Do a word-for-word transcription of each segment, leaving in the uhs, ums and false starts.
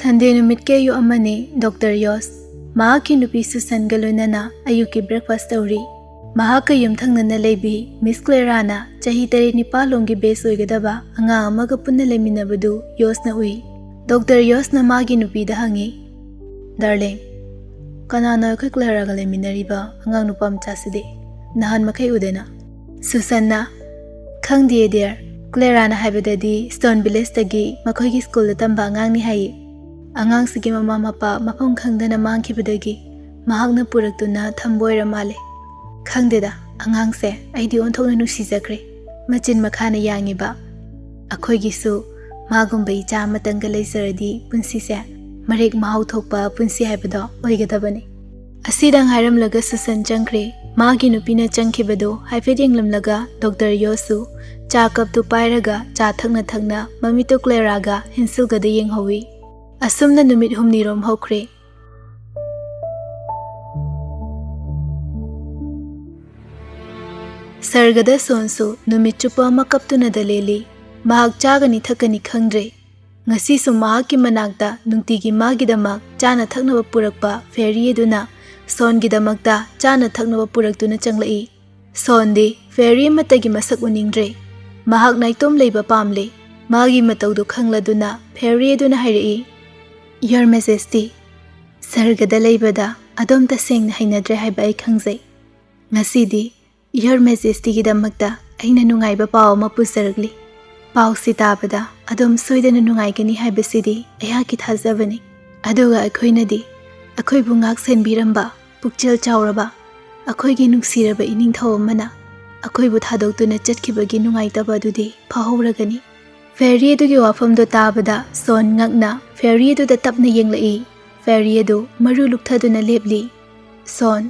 ꯁꯟꯗꯦ ꯅꯨꯃꯤꯠꯀꯤ ꯑꯌꯨꯛ ꯑꯃꯅꯤ꯫ ꯗꯣꯛꯇꯔ ꯌꯣꯁ ꯃꯍꯥꯛꯀꯤ ꯅꯨꯄꯤ ꯁꯨꯁꯟꯒ ꯂꯣꯏꯅꯅ ꯑꯌꯨꯛꯀꯤ ꯕ꯭ꯔꯦꯛꯐꯥꯁ ꯇꯧꯔꯤ꯫ ꯃꯍꯥꯛꯀ ꯌꯨꯝꯊꯪꯅꯅ ꯂꯩꯕꯤ ꯃꯤꯁ ꯀ꯭ꯂꯦꯔꯥꯅ ꯆꯍꯤ ꯇꯔꯦꯠ ꯅꯤꯄꯥꯜꯂꯣꯝꯒꯤ ꯕꯦꯁ ꯑꯣꯏꯒꯗꯕ ꯑꯉꯥꯡ ꯑꯃꯒ ꯄꯨꯟꯅ ꯂꯩꯃꯤꯟꯅꯕꯗꯨ ꯌꯣꯁꯅ ꯎꯏ꯫ ꯗꯣꯛꯇꯔ ꯌꯣꯁꯅ ꯃꯥꯒꯤ ꯅꯨꯄꯤꯗ ꯍꯪꯉꯤ, "ꯗꯥꯔꯂꯤꯡ, ꯀꯅꯥꯅꯣ ꯑꯩꯈꯣꯏ ꯀ꯭ꯂꯦꯔꯥꯒ ꯂꯩꯃꯤꯟꯅꯔꯤꯕ ꯑꯉꯥꯡ ꯅꯨꯄꯥ ꯃꯆꯥꯁꯤꯗꯤ? ꯅꯍꯥꯟ ꯃꯈꯩ ꯎꯗꯅ?" ꯁꯨꯁꯟꯅ, "ꯈꯪꯗꯤꯌꯦ ꯗꯤꯌꯔ, ꯀ꯭ꯂꯦꯔꯥꯅ ꯍꯥꯏꯕꯗꯗꯤ ꯁ꯭ꯇꯣꯟ ꯚꯤꯂꯦꯖꯇꯒꯤ ꯃꯈꯣꯏꯒꯤ ꯁ꯭ꯀꯨꯜꯗ ꯇꯝꯕ ꯑꯉꯥꯡꯅꯤ ꯍꯥꯏꯌꯦ꯫ ꯑꯉꯥꯡꯁꯤꯒꯤ ꯃꯃꯥ ꯃꯄꯥ ꯃꯐꯝ ꯈꯪꯗꯅ ꯃꯥꯡꯈꯤꯕꯗꯒꯤ ꯃꯍꯥꯛꯅ ꯄꯨꯔꯛꯇꯨꯅ ꯊꯝꯕ ꯑꯣꯏꯔ ꯃꯥꯜꯂꯦ꯫ ꯈꯪꯗꯦꯗ, ꯑꯉꯥꯡꯁꯦ ꯑꯩꯗꯤ ꯑꯣꯟꯊꯣꯛꯅ ꯅꯨꯡꯁꯤꯖꯈ꯭ꯔꯦ꯫ ꯃꯆꯤꯟ ꯃꯈꯥꯅ ꯌꯥꯡꯉꯤꯕ꯫ ꯑꯩꯈꯣꯏꯒꯤꯁꯨ ꯃꯥꯒꯨꯝꯕ ꯏꯆꯥ ꯑꯃꯇꯪꯒ ꯂꯩꯖꯔꯗꯤ ꯄꯨꯟꯁꯤꯁꯦ ꯃꯔꯦꯛ ꯃꯍꯥꯎ ꯊꯣꯛꯄ ꯄꯨꯟꯁꯤ ꯍꯥꯏꯕꯗꯣ ꯑꯣꯏꯒꯗꯕꯅꯤ꯫" ꯑꯁꯤꯗꯪ ꯍꯥꯏꯔꯝꯂꯒ ꯁꯨꯁꯟ ꯆꯪꯈ꯭ꯔꯦ꯫ ꯃꯥꯒꯤ ꯅꯨꯄꯤꯅ ꯆꯪꯈꯤꯕꯗꯨ ꯍꯥꯏꯐꯦꯠ ꯌꯦꯡꯂꯝꯂꯒ ꯗꯣꯛꯇꯔ ꯌꯣꯁꯁꯨ ꯆꯥ ꯀꯞꯇꯨ ꯄꯥꯏꯔꯒ ꯆꯥ ꯊꯛꯅ ꯊꯛꯅ ꯃꯃꯤꯠꯇꯨ ꯀ꯭ꯂꯦꯔꯥꯒ ꯍꯦꯟꯁꯤꯜꯒꯗ ꯌꯦꯡꯍꯧꯏ꯫ ꯑꯁꯨꯝꯅ ꯅꯨꯃꯤꯠ ꯍꯨꯝꯅꯤꯔꯣꯝ ꯍꯧꯈ꯭ꯔꯦ꯫ ꯁꯔꯒꯗ ꯁꯣꯟꯁꯨ ꯅꯨꯃꯤꯠ ꯆꯨꯞꯄ ꯑꯃ ꯀꯞꯇꯨꯅꯗ ꯂꯦꯜꯂꯤ꯫ ꯃꯍꯥꯛ ꯆꯥꯒꯅꯤ ꯊꯛꯀꯅꯤ ꯈꯪꯗ꯭ꯔꯦ꯫ ꯉꯁꯤꯁꯨ ꯃꯍꯥꯛꯀꯤ ꯃꯅꯥꯛꯇ ꯅꯨꯡꯇꯤꯒꯤ ꯃꯥꯒꯤꯗꯃꯛ ꯆꯥꯅ ꯊꯛꯅꯕ ꯄꯨꯔꯛꯄ ꯐꯦꯔꯤ ꯑꯗꯨꯅ ꯁꯣꯟꯒꯤꯗꯃꯛꯇ ꯆꯥꯅ ꯊꯛꯅꯕ ꯄꯨꯔꯛꯇꯨꯅ ꯆꯪꯂꯛꯏ꯫ ꯁꯣꯟꯗꯤ ꯐꯦꯔꯤ ꯑꯃꯠꯇꯒꯤ ꯃꯁꯛ ꯎꯅꯤꯡꯗ꯭ꯔꯦ꯫ ꯃꯍꯥꯛ ꯅꯥꯏꯇꯣꯝ ꯂꯩꯕ ꯄꯥꯝꯂꯦ꯫ ꯃꯥꯒꯤ ꯃꯇꯧꯗꯨ ꯈꯪꯂꯗꯨꯅ ꯐꯦꯔꯤ ꯑꯗꯨꯅ ꯍꯥꯏꯔꯛꯏ, "Your Majesty, ꯁꯔꯒꯗ ꯂꯩꯕꯗ ꯑꯗꯣꯝ ꯇꯁꯦꯡꯅ ꯍꯩꯅꯗ꯭ꯔꯦ ꯍꯥꯏꯕ ꯑꯩ ꯈꯪꯖꯩ꯫ ꯉꯁꯤꯗꯤ Your Majestyꯒꯤꯗꯃꯛꯇ ꯑꯩꯅ ꯅꯨꯡꯉꯥꯏꯕ ꯄꯥꯎ ꯑꯃ ꯄꯨꯖꯔꯛꯂꯤ꯫ ꯄꯥꯎꯁꯤ ꯇꯥꯕꯗ ꯑꯗꯣꯝ ꯁꯣꯏꯗꯅ ꯅꯨꯡꯉꯥꯏꯒꯅꯤ ꯍꯥꯏꯕꯁꯤꯗꯤ ꯑꯩꯍꯥꯛꯀꯤ ꯊꯥꯖꯕꯅꯤ꯫ ꯑꯗꯨꯒ ꯑꯩꯈꯣꯏꯅꯗꯤ ꯑꯩꯈꯣꯏꯕꯨ ꯉꯥꯛ ꯁꯦꯟꯕꯤꯔꯝꯕ ꯄꯨꯛꯆꯦꯜ ꯆꯥꯎꯔꯕ ꯑꯩꯈꯣꯏꯒꯤ ꯅꯨꯡꯁꯤꯔꯕ ꯏꯅꯤꯡꯊꯧ ꯑꯃꯅ ꯑꯩꯈꯣꯏꯕꯨ ꯊꯥꯗꯣꯛꯇꯨꯅ ꯆꯠꯈꯤꯕꯒꯤ ꯅꯨꯡꯉꯥꯏꯇꯕ ꯑꯗꯨꯗꯤ ꯐꯥꯍꯧꯔꯒꯅꯤ꯫" ꯐꯦꯔꯤ ꯑꯗꯨꯒꯤ ꯋꯥꯐꯝꯗꯣ ꯇꯥꯕꯗ ꯁꯣꯟ ꯉꯛꯅ ꯐꯦꯔꯤ ꯑꯗꯨꯗ ꯇꯞꯅ ꯌꯦꯡꯂꯛꯏ꯫ ꯐꯦꯔꯤ ꯑꯗꯨ ꯃꯔꯨ ꯂꯨꯛꯊꯗꯨꯅ ꯂꯦꯞꯂꯤ꯫ ꯁꯣꯟ,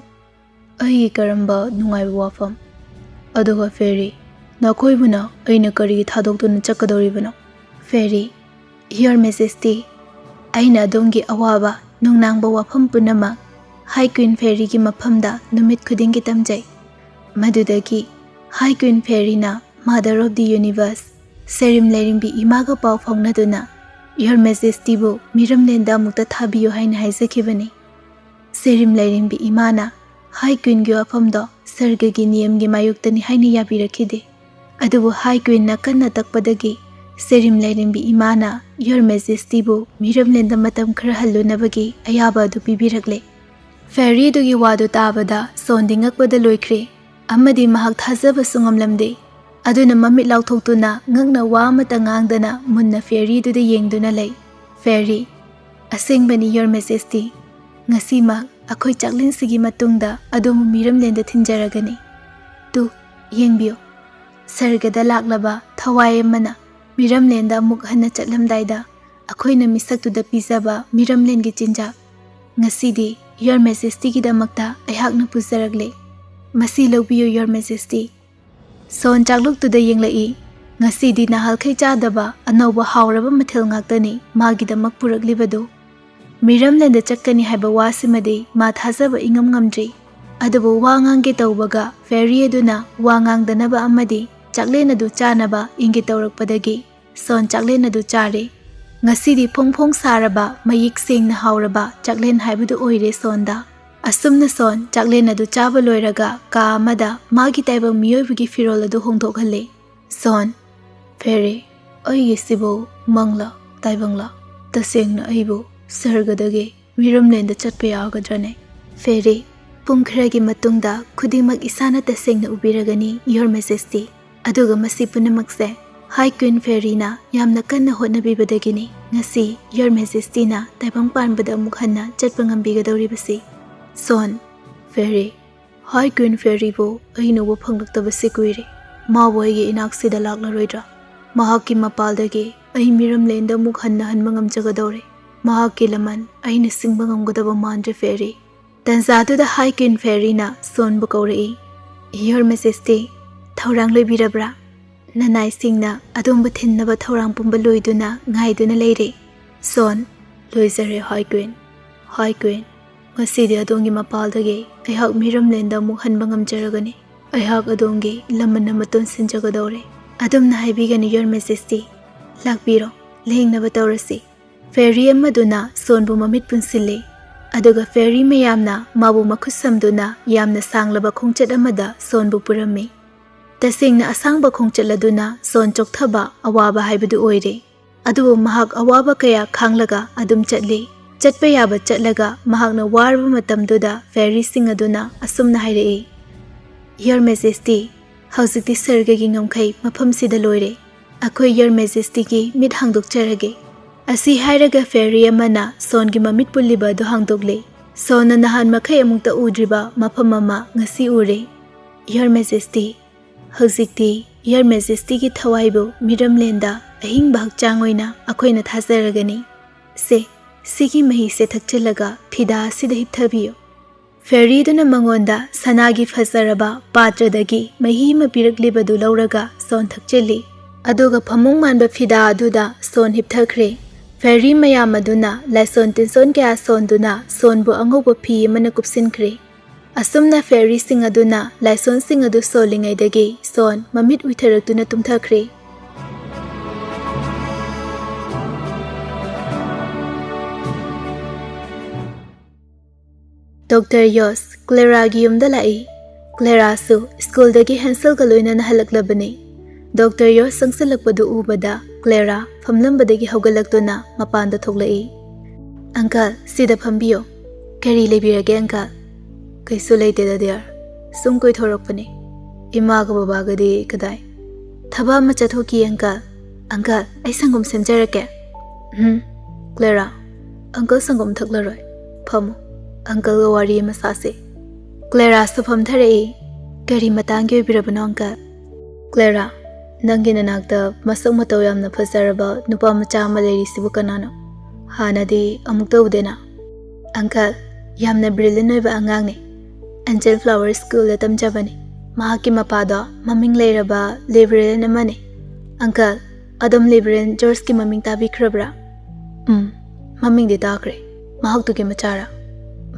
"ꯑꯩꯒꯤ ꯀꯔꯝꯕ ꯅꯨꯡꯉꯥꯏꯕ ꯋꯥꯐꯝ? ꯑꯗꯨꯒ ꯐꯦꯔꯤ, ꯅꯈꯣꯏꯕꯨꯅ ꯑꯩꯅ ꯀꯔꯤꯒꯤ ꯊꯥꯗꯣꯛꯇꯨꯅ ꯆꯠꯀꯗꯧꯔꯤꯕꯅꯣ?" ꯐꯦꯔꯤ, "Your Majesty, ꯑꯩꯅ ꯑꯗꯣꯝꯒꯤ ꯑꯋꯥꯕ ꯅꯨꯡꯅꯥꯡꯕ ꯋꯥꯐꯝ ꯄꯨꯝꯅꯃꯛ High Queen Fairyꯒꯤ ꯃꯐꯝꯗ ꯅꯨꯃꯤꯠ ꯈꯨꯗꯤꯡꯒꯤ ꯇꯝꯖꯩ꯫ ꯃꯗꯨꯗꯒꯤ High Queen Fairyꯅ Mother of the Universe, ꯁꯦꯔꯤꯝ ꯂꯩꯔꯤꯡꯕꯤ ꯏꯃꯥꯒ ꯄꯥꯎ ꯐꯥꯎꯅꯗꯨꯅ Your Majestyꯕꯨ ꯃꯤꯔꯝꯂꯦꯟꯗ ꯑꯃꯨꯛꯇ ꯊꯥꯕꯤꯌꯨ ꯍꯥꯏꯅ ꯍꯥꯏꯖꯈꯤꯕꯅꯤ꯫ ꯁꯦꯔꯤꯝ ꯂꯥꯏꯔꯦꯝꯕꯤ ꯏꯃꯥꯅ High Queenꯒꯤ ꯋꯥꯐꯝꯗꯣ ꯁꯔꯒꯒꯤ ꯅꯤꯌꯝꯒꯤ ꯃꯥꯌꯣꯛꯇꯅꯤ ꯍꯥꯏꯅ ꯌꯥꯕꯤꯔꯛꯈꯤꯗꯦ꯫ ꯑꯗꯨꯕꯨ High Queenꯅ ꯀꯟꯅ ꯇꯛꯄꯗꯒꯤ ꯁꯦꯔꯤꯝ ꯂꯥꯏꯔꯦꯝꯕꯤ ꯏꯃꯥꯅ Your Majestyꯕꯨ ꯃꯤꯔꯝꯂꯦꯟꯗ ꯃꯇꯝ ꯈꯔ ꯍꯜꯂꯨꯅꯕꯒꯤ ꯑꯌꯥꯕ ꯑꯗꯨ ꯄꯤꯕꯤꯔꯛꯂꯦ꯫ Fairyꯗꯨꯒꯤ ꯋꯥꯗꯨ ꯇꯥꯕꯗ ꯁꯣꯟꯗꯤ ꯉꯛꯄꯗ ꯂꯣꯏꯈ꯭ꯔꯦ, ꯑꯃꯗꯤ ꯃꯍꯥꯛ ꯊꯥꯖꯕꯁꯨ ꯉꯝꯂꯝꯗꯦ꯫ ꯑꯗꯨꯅ ꯃꯃꯤꯠ ꯂꯥꯎꯊꯣꯛꯇꯨꯅ ꯉꯛꯅ ꯋꯥ ꯑꯃꯠꯇ ꯉꯥꯡꯗꯅ ꯃꯨꯟꯅ Fairyꯗꯨꯗ ꯌꯦꯡꯗꯨꯅ ꯂꯩ꯫ Fairy, ꯑꯁꯦꯡꯕꯅꯤ Your Majesty, ꯉꯁꯤꯃꯛ ꯑꯩꯈꯣꯏ ꯆꯥꯛꯂꯦꯟꯁꯤꯒꯤ ꯃꯇꯨꯡꯗ ꯑꯗꯣꯝꯕꯨ ꯃꯤꯔꯝꯂꯦꯟꯗ ꯊꯤꯟꯖꯔꯒꯅꯤ꯫ ꯇꯨ, ꯌꯦꯡꯕꯤꯌꯨ, ꯁꯔꯒꯗ ꯂꯥꯛꯂꯕ ꯊꯋꯥꯏ ꯑꯃꯅ ꯃꯤꯔꯝꯂꯦꯟꯗ ꯑꯃꯨꯛ ꯍꯟꯅ ꯆꯠꯂꯝꯗꯥꯏꯗ ꯑꯩꯈꯣꯏꯅ ꯃꯤꯁꯛꯇꯨꯗ ꯄꯤꯖꯕ ꯃꯤꯔꯝꯂꯦꯟꯒꯤ ꯆꯤꯟꯖꯥꯛ ꯉꯁꯤꯗꯤ Your Majestyꯒꯤꯗꯃꯛꯇ ꯑꯩꯍꯥꯛꯅ ꯄꯨꯖꯔꯛꯂꯦ꯫ ꯃꯁꯤ ꯂꯧꯕꯤꯌꯨ Your Majesty꯫ ꯁꯣꯟ ꯆꯥꯛꯂꯨꯛꯇꯨꯗ ꯌꯦꯡꯂꯛꯏ꯫ ꯉꯁꯤꯗꯤ ꯅꯍꯥꯜꯈꯩ ꯆꯥꯗꯕ ꯑꯅꯧꯕ ꯍꯥꯎꯔꯕ ꯃꯊꯦꯜ ꯉꯥꯛꯇꯅꯤ ꯃꯥꯒꯤꯗꯃꯛ ꯄꯨꯔꯛꯂꯤꯕꯗꯨ꯫ ꯃꯤꯔꯝꯂꯦꯟꯗ ꯆꯠꯀꯅꯤ ꯍꯥꯏꯕ ꯋꯥꯁꯤꯃꯗꯤ ꯃꯥ ꯊꯥꯖꯕ ꯏꯉꯝ ꯉꯝꯗ꯭ꯔꯤ꯫ ꯑꯗꯨꯕꯨ ꯋꯥ ꯉꯥꯡꯒꯦ ꯇꯧꯕꯒ Fairy ꯑꯗꯨꯅ ꯋꯥ ꯉꯥꯡꯗꯅꯕ ꯑꯃꯗꯤ ꯆꯥꯛꯂꯦꯟ ꯑꯗꯨ ꯆꯥꯅꯕ ꯏꯪꯒꯤꯠ ꯇꯧꯔꯛꯄꯗꯒꯤ ꯁꯣꯟ ꯆꯥꯛꯂꯦꯟ ꯑꯗꯨ ꯆꯥꯔꯦ꯫ ꯉꯁꯤꯗꯤ ꯐꯣꯡ ꯐꯣꯡ ꯁꯥꯔꯕ, ꯃꯌꯦꯛ ꯁꯦꯡꯅ ꯍꯥꯎꯔꯕ ꯆꯥꯛꯂꯦꯟ ꯍꯥꯏꯕꯗꯨ ꯑꯣꯏꯔꯦ ꯁꯣꯟꯗ꯫ ꯑꯁꯨꯝꯅ ꯁꯣꯟ ꯆꯥꯛꯂꯦꯟ ꯑꯗꯨ ꯆꯥꯕ ꯂꯣꯏꯔꯒ ꯀꯥ ꯑꯃꯗ ꯃꯥꯒꯤ ꯇꯥꯏꯕꯪ ꯃꯤꯑꯣꯏꯕꯒꯤ ꯐꯤꯔꯣꯜ ꯑꯗꯨ ꯍꯣꯡꯗꯣꯛꯍꯜꯂꯦ꯫ ꯁꯣꯟ, Fairy, ꯑꯩꯒꯤꯁꯤꯕꯨ ꯃꯪꯂꯥ ꯇꯥꯏꯕꯪꯂꯥ? ꯇꯁꯦꯡꯅ ꯑꯩꯕꯨ ꯁꯔꯒꯗꯒꯤ ꯃꯤꯔꯝꯂꯦꯟꯗ ꯆꯠꯄ ꯌꯥꯒꯗ꯭ꯔꯅꯦ? Fairy, ꯄꯨꯡ ꯈꯔꯒꯤ ꯃꯇꯨꯡꯗ ꯈꯨꯗꯤꯡꯃꯛ ꯏꯁꯥꯅ ꯇꯁꯦꯡꯅ ꯎꯕꯤꯔꯒꯅꯤ Your Majesty꯫ ꯑꯗꯨꯒ ꯃꯁꯤ ꯄꯨꯝꯅꯃꯛꯁꯦ High Queen Fairyꯅ ꯌꯥꯝꯅ ꯀꯟꯅ ꯍꯣꯠꯅꯕꯤꯕꯗꯒꯤꯅꯤ ꯉꯁꯤ Your Majestyꯅ ꯇꯥꯏꯕꯪ ꯄꯥꯟꯕꯗ ꯑꯃꯨꯛ ꯍꯟꯅ ꯆꯠꯄ ꯉꯝꯕꯤꯒꯗꯧꯔꯤꯕꯁꯤ꯫ ꯁꯣꯟ, Fairy, High Queen Fairyꯕꯨ ꯑꯩꯅ ꯎꯕ ꯐꯪꯂꯛꯇꯕꯁꯤ ꯀꯨꯏꯔꯦ꯫ ꯃꯥꯕꯨ ꯑꯩꯒꯤ ꯏꯅꯥꯛꯁꯤꯗ ꯂꯥꯛꯂꯔꯣꯏꯗ꯭ꯔꯥ? ꯃꯍꯥꯛꯀꯤ ꯃꯄꯥꯜꯗꯒꯤ ꯑꯩ ꯃꯤꯔꯝꯂꯦꯟꯗ ꯑꯃꯨꯛ ꯍꯟꯅ ꯍꯟꯕ ꯉꯝꯖꯒꯗꯧꯔꯦ꯫ ꯃꯍꯥꯛꯀꯤ ꯂꯃꯟ ꯑꯩꯅ ꯁꯤꯡꯕ ꯉꯝꯒꯗꯕ ꯃꯥꯟꯗ꯭ꯔꯦ Fairy꯫ ꯇꯟꯖꯥꯗꯨꯗ High Queen Fairyꯅ ꯁꯣꯟꯕꯨ ꯀꯧꯔꯛꯏ꯫ Your Majesty, ꯊꯧꯔꯥꯡ ꯂꯣꯏꯕꯤꯔꯕ꯭ꯔꯥ? ꯅꯅꯥꯏꯁꯤꯡꯅ ꯑꯗꯣꯝꯕꯨ ꯊꯤꯟꯅꯕ ꯊꯧꯔꯥꯡ ꯄꯨꯝꯕ ꯂꯣꯏꯗꯨꯅ ꯉꯥꯏꯗꯨꯅ ꯂꯩꯔꯦ꯫ ꯁꯣꯟ, ꯂꯣꯏꯖꯔꯦ High Queen꯫ High Queen, ꯉꯁꯤꯗꯤ ꯑꯗꯣꯝꯒꯤ ꯃꯄꯥꯜꯗꯒꯤ ꯑꯩꯍꯥꯛ ꯃꯤꯔꯝꯂꯦꯟꯗ ꯑꯃꯨꯛ ꯍꯟꯕ ꯉꯝꯖꯔꯒꯅꯤ꯫ ꯑꯩꯍꯥꯛ ꯑꯗꯣꯝꯒꯤ ꯂꯃꯟ ꯑꯃ ꯇꯣꯟꯁꯤꯟꯖꯒꯗꯧꯔꯦ꯫ ꯑꯗꯣꯝꯅ ꯍꯥꯏꯕꯤꯒꯅꯤ Your Majesty꯫ ꯂꯥꯛꯄꯤꯔꯣ, ꯂꯦꯡꯅꯕ ꯇꯧꯔꯁꯤ꯫ ꯐꯦꯔꯤ ꯑꯃꯗꯨꯅ ꯁꯣꯟꯕꯨ ꯃꯃꯤꯠ ꯄꯨꯟꯁꯤꯜꯂꯤ, ꯑꯗꯨꯒ ꯐꯦꯔꯤ ꯃꯌꯥꯝꯅ ꯃꯥꯕꯨ ꯃꯈꯨꯠ ꯁꯝꯗꯨꯅ ꯌꯥꯝꯅ ꯁꯥꯡꯂꯕ ꯈꯣꯡꯆꯠ ꯑꯃꯗ ꯁꯣꯟꯕꯨ ꯄꯨꯔꯝꯃꯤ꯫ ꯇꯁꯦꯡꯅ ꯑꯁꯥꯡꯕ ꯈꯣꯡꯆꯠ ꯑꯗꯨꯅ ꯁꯣꯟ ꯆꯣꯛꯊꯕ, ꯑꯋꯥꯕ ꯍꯥꯏꯕꯗꯨ ꯑꯣꯏꯔꯦ꯫ ꯑꯗꯨꯕꯨ ꯃꯍꯥꯛ ꯑꯋꯥꯕ ꯀꯌꯥ ꯈꯥꯡꯂꯒ ꯑꯗꯨꯝ ꯆꯠꯂꯤ꯫ ꯆꯠꯄ ꯌꯥꯕ ꯆꯠꯂꯒ ꯃꯍꯥꯛꯅ ꯋꯥꯔꯕ ꯃꯇꯝꯗꯨꯗ ꯐꯦꯔꯤꯁꯤꯡ ꯑꯗꯨꯅ ꯑꯁꯨꯝꯅ ꯍꯥꯏꯔꯛꯏ, "Your Majesty, ꯍꯧꯖꯤꯛꯇꯤ ꯁꯔꯒꯒꯤ ꯉꯝꯈꯩ ꯃꯐꯝꯁꯤꯗ ꯂꯣꯏꯔꯦ꯫ ꯑꯩꯈꯣꯏ Your Majestyꯒꯤ ꯃꯤꯠ ꯍꯥꯡꯗꯣꯛꯆꯔꯒꯦ꯫" ꯑꯁꯤ ꯍꯥꯏꯔꯒ ꯐꯦꯔꯤ ꯑꯃꯅ ꯁꯣꯟꯒꯤ ꯃꯃꯤꯠ ꯄꯨꯜꯂꯤꯕ ꯑꯗꯨ ꯍꯥꯡꯗꯣꯛꯂꯦ꯫ ꯁꯣꯟꯅ ꯅꯍꯥꯟ ꯃꯈꯩ ꯑꯃꯨꯛꯇ ꯎꯗ꯭ꯔꯤꯕ ꯃꯐꯝ ꯑꯃ ꯉꯁꯤ ꯎꯔꯦ꯫ "Your Majesty, ꯍꯧꯖꯤꯛꯇꯤ Your Majestyꯒꯤ ꯊꯋꯥꯏꯕꯨ ꯃꯤꯔꯝꯂꯦꯟꯗ ꯑꯍꯤꯡꯕ ꯍꯛꯆꯥꯡ ꯑꯣꯏꯅ ꯑꯩꯈꯣꯏꯅ ꯊꯥꯖꯔꯒꯅꯤ꯫ ꯁꯦ, ꯁꯤꯒꯤ ꯃꯍꯤꯁꯦ ꯊꯛꯆꯤꯜꯂꯒ ꯐꯤꯗꯥ ꯑꯁꯤꯗ ꯍꯤꯞꯊꯕꯤꯌꯨ꯫" ꯐꯦꯔꯤꯗꯨꯅ ꯃꯉꯣꯟꯗ ꯁꯅꯥꯒꯤ ꯐꯖꯔꯕ ꯄꯥꯇ꯭ꯔꯗꯒꯤ ꯃꯍꯤ ꯑꯃ ꯄꯤꯔꯛꯂꯤꯕꯗꯨ ꯂꯧꯔꯒ ꯁꯣꯟ ꯊꯛꯆꯤꯜꯂꯤ꯫ ꯑꯗꯨꯒ ꯐꯃꯨꯡ ꯃꯥꯟꯕ ꯐꯤꯗꯥ ꯑꯗꯨꯗ ꯁꯣꯟ ꯍꯤꯞꯊꯈ꯭ꯔꯦ꯫ ꯐꯦꯔꯤ ꯃꯌꯥꯝ ꯑꯗꯨꯅ ꯂꯥꯏꯁꯣꯟ ꯇꯤꯟꯁꯣꯟ ꯀꯌꯥ ꯁꯣꯟꯗꯨꯅ ꯁꯣꯟꯕꯨ ꯑꯉꯧꯕ ꯐꯤ ꯑꯃꯅ ꯀꯨꯞꯁꯤꯟꯈ꯭ꯔꯦ꯫ ꯑꯁꯨꯝꯅ ꯐꯦꯔꯤꯁꯤꯡ ꯑꯗꯨꯅ ꯂꯥꯏꯁꯣꯟꯁꯤꯡ ꯑꯗꯨ ꯁꯣꯜꯂꯤꯉꯩꯗꯒꯤ ꯁꯣꯟ ꯃꯃꯤꯠ ꯎꯏꯊꯔꯛꯇꯨꯅ ꯇꯨꯝꯊꯈ꯭ꯔꯦ꯫ ꯗꯣꯛꯇꯔ ꯌꯣꯁ ꯀ꯭ꯂꯦꯔꯥꯒꯤ ꯌꯨꯝꯗ ꯂꯥꯛꯏ꯫ ꯀ꯭ꯂꯦꯔꯥꯁꯨ ꯁ꯭ꯀꯨꯜꯗꯒꯤ ꯍꯦꯟꯁꯦꯜꯒ ꯂꯣꯏꯅꯅ ꯍꯜꯂꯛꯂꯕꯅꯤ꯫ ꯗꯣꯛꯇꯔ ꯌꯣꯁ ꯆꯪꯁꯤꯜꯂꯛꯄꯗꯨ ꯎꯕꯗ ꯀ꯭ꯂꯦꯔꯥ ꯐꯝꯂꯝꯕꯗꯒꯤ ꯍꯧꯒꯠꯂꯛꯇꯨꯅ ꯃꯄꯥꯟꯗ ꯊꯣꯛꯂꯛꯏ꯫ "ꯑꯪꯀꯜ, ꯁꯤꯗ ꯐꯝꯕꯤꯌꯨ꯫" "ꯀꯔꯤ ꯂꯩꯕꯤꯔꯒꯦ, ꯑꯪꯀꯜ?" "ꯀꯩꯁꯨ ꯂꯩꯇꯦꯗ, ꯗꯤꯌꯔ꯫ ꯁꯨꯝ ꯀꯣꯏꯊꯣꯔꯛꯄꯅꯤ꯫ ꯏꯃꯥꯒ ꯕꯕꯥꯒꯗꯤ ꯀꯗꯥꯏ?" "ꯊꯕꯛ ꯑꯃ ꯆꯠꯊꯣꯛꯈꯤ, ꯑꯪꯀꯜ꯫" "ꯑꯪꯀꯜ, ꯑꯩ ꯁꯪꯒꯣꯝ ꯁꯦꯝꯖꯔꯛꯀꯦ꯫" "ꯎꯝ, ꯀ꯭ꯂꯦꯔꯥ, ꯑꯪꯀꯜ ꯁꯪꯒꯣꯝ ꯊꯛꯂꯔꯣꯏ꯫ ꯐꯝꯃꯨ꯫ ꯑꯪꯀꯜꯒ ꯋꯥꯔꯤ ꯑꯃ ꯁꯥꯁꯤ꯫" ꯀ꯭ꯂꯦꯔꯥꯁꯨ ꯐꯝꯊꯔꯛꯏ꯫ "ꯀꯔꯤ ꯃꯇꯥꯡꯒꯤ ꯑꯣꯏꯕꯤꯔꯕꯅꯣ, ꯑꯪꯀꯜ?" "ꯀ꯭ꯂꯦꯔꯥ, ꯅꯪꯒꯤ ꯅꯅꯥꯛꯇ ꯃꯁꯛ ꯃꯇꯧ ꯌꯥꯝꯅ ꯐꯖꯔꯕ ꯅꯨꯄꯥ ꯃꯆꯥ ꯑꯃ ꯂꯩꯔꯤꯁꯤꯕꯨ ꯀꯅꯥꯅꯣ? ꯍꯥꯟꯅꯗꯤ ꯑꯃꯨꯛꯇ ꯎꯗꯦꯅ꯫" "ꯑꯪꯀꯜ, ꯌꯥꯝꯅ ꯕ꯭ꯔꯤꯂꯤꯌꯟ ꯑꯣꯏꯕ ꯑꯉꯥꯡꯅꯤ꯫ ꯑꯦꯟꯖꯦꯜ ꯐ꯭ꯂꯥꯋꯔ ꯁ꯭ꯀꯨꯜꯗ ꯇꯝꯖꯕꯅꯤ꯫ ꯃꯍꯥꯛꯀꯤ ꯃꯄꯥꯗꯣ ꯃꯃꯤꯡ ꯂꯩꯔꯕ ꯂꯤꯕꯔꯦꯜ ꯑꯃꯅꯤ꯫" "ꯑꯪꯀꯜ, ꯑꯗꯣꯝ ꯂꯤꯕꯔꯦꯜ ꯖꯣꯔꯖꯀꯤ ꯃꯃꯤꯡ ꯇꯥꯕꯤꯈ꯭ꯔꯕ꯭ꯔꯥ?" "ꯎꯝ, ꯃꯃꯤꯡꯗꯤ ꯇꯥꯈ꯭ꯔꯦ꯫ ꯃꯍꯥꯛꯇꯨꯒꯤ ꯃꯆꯥꯔꯥ?"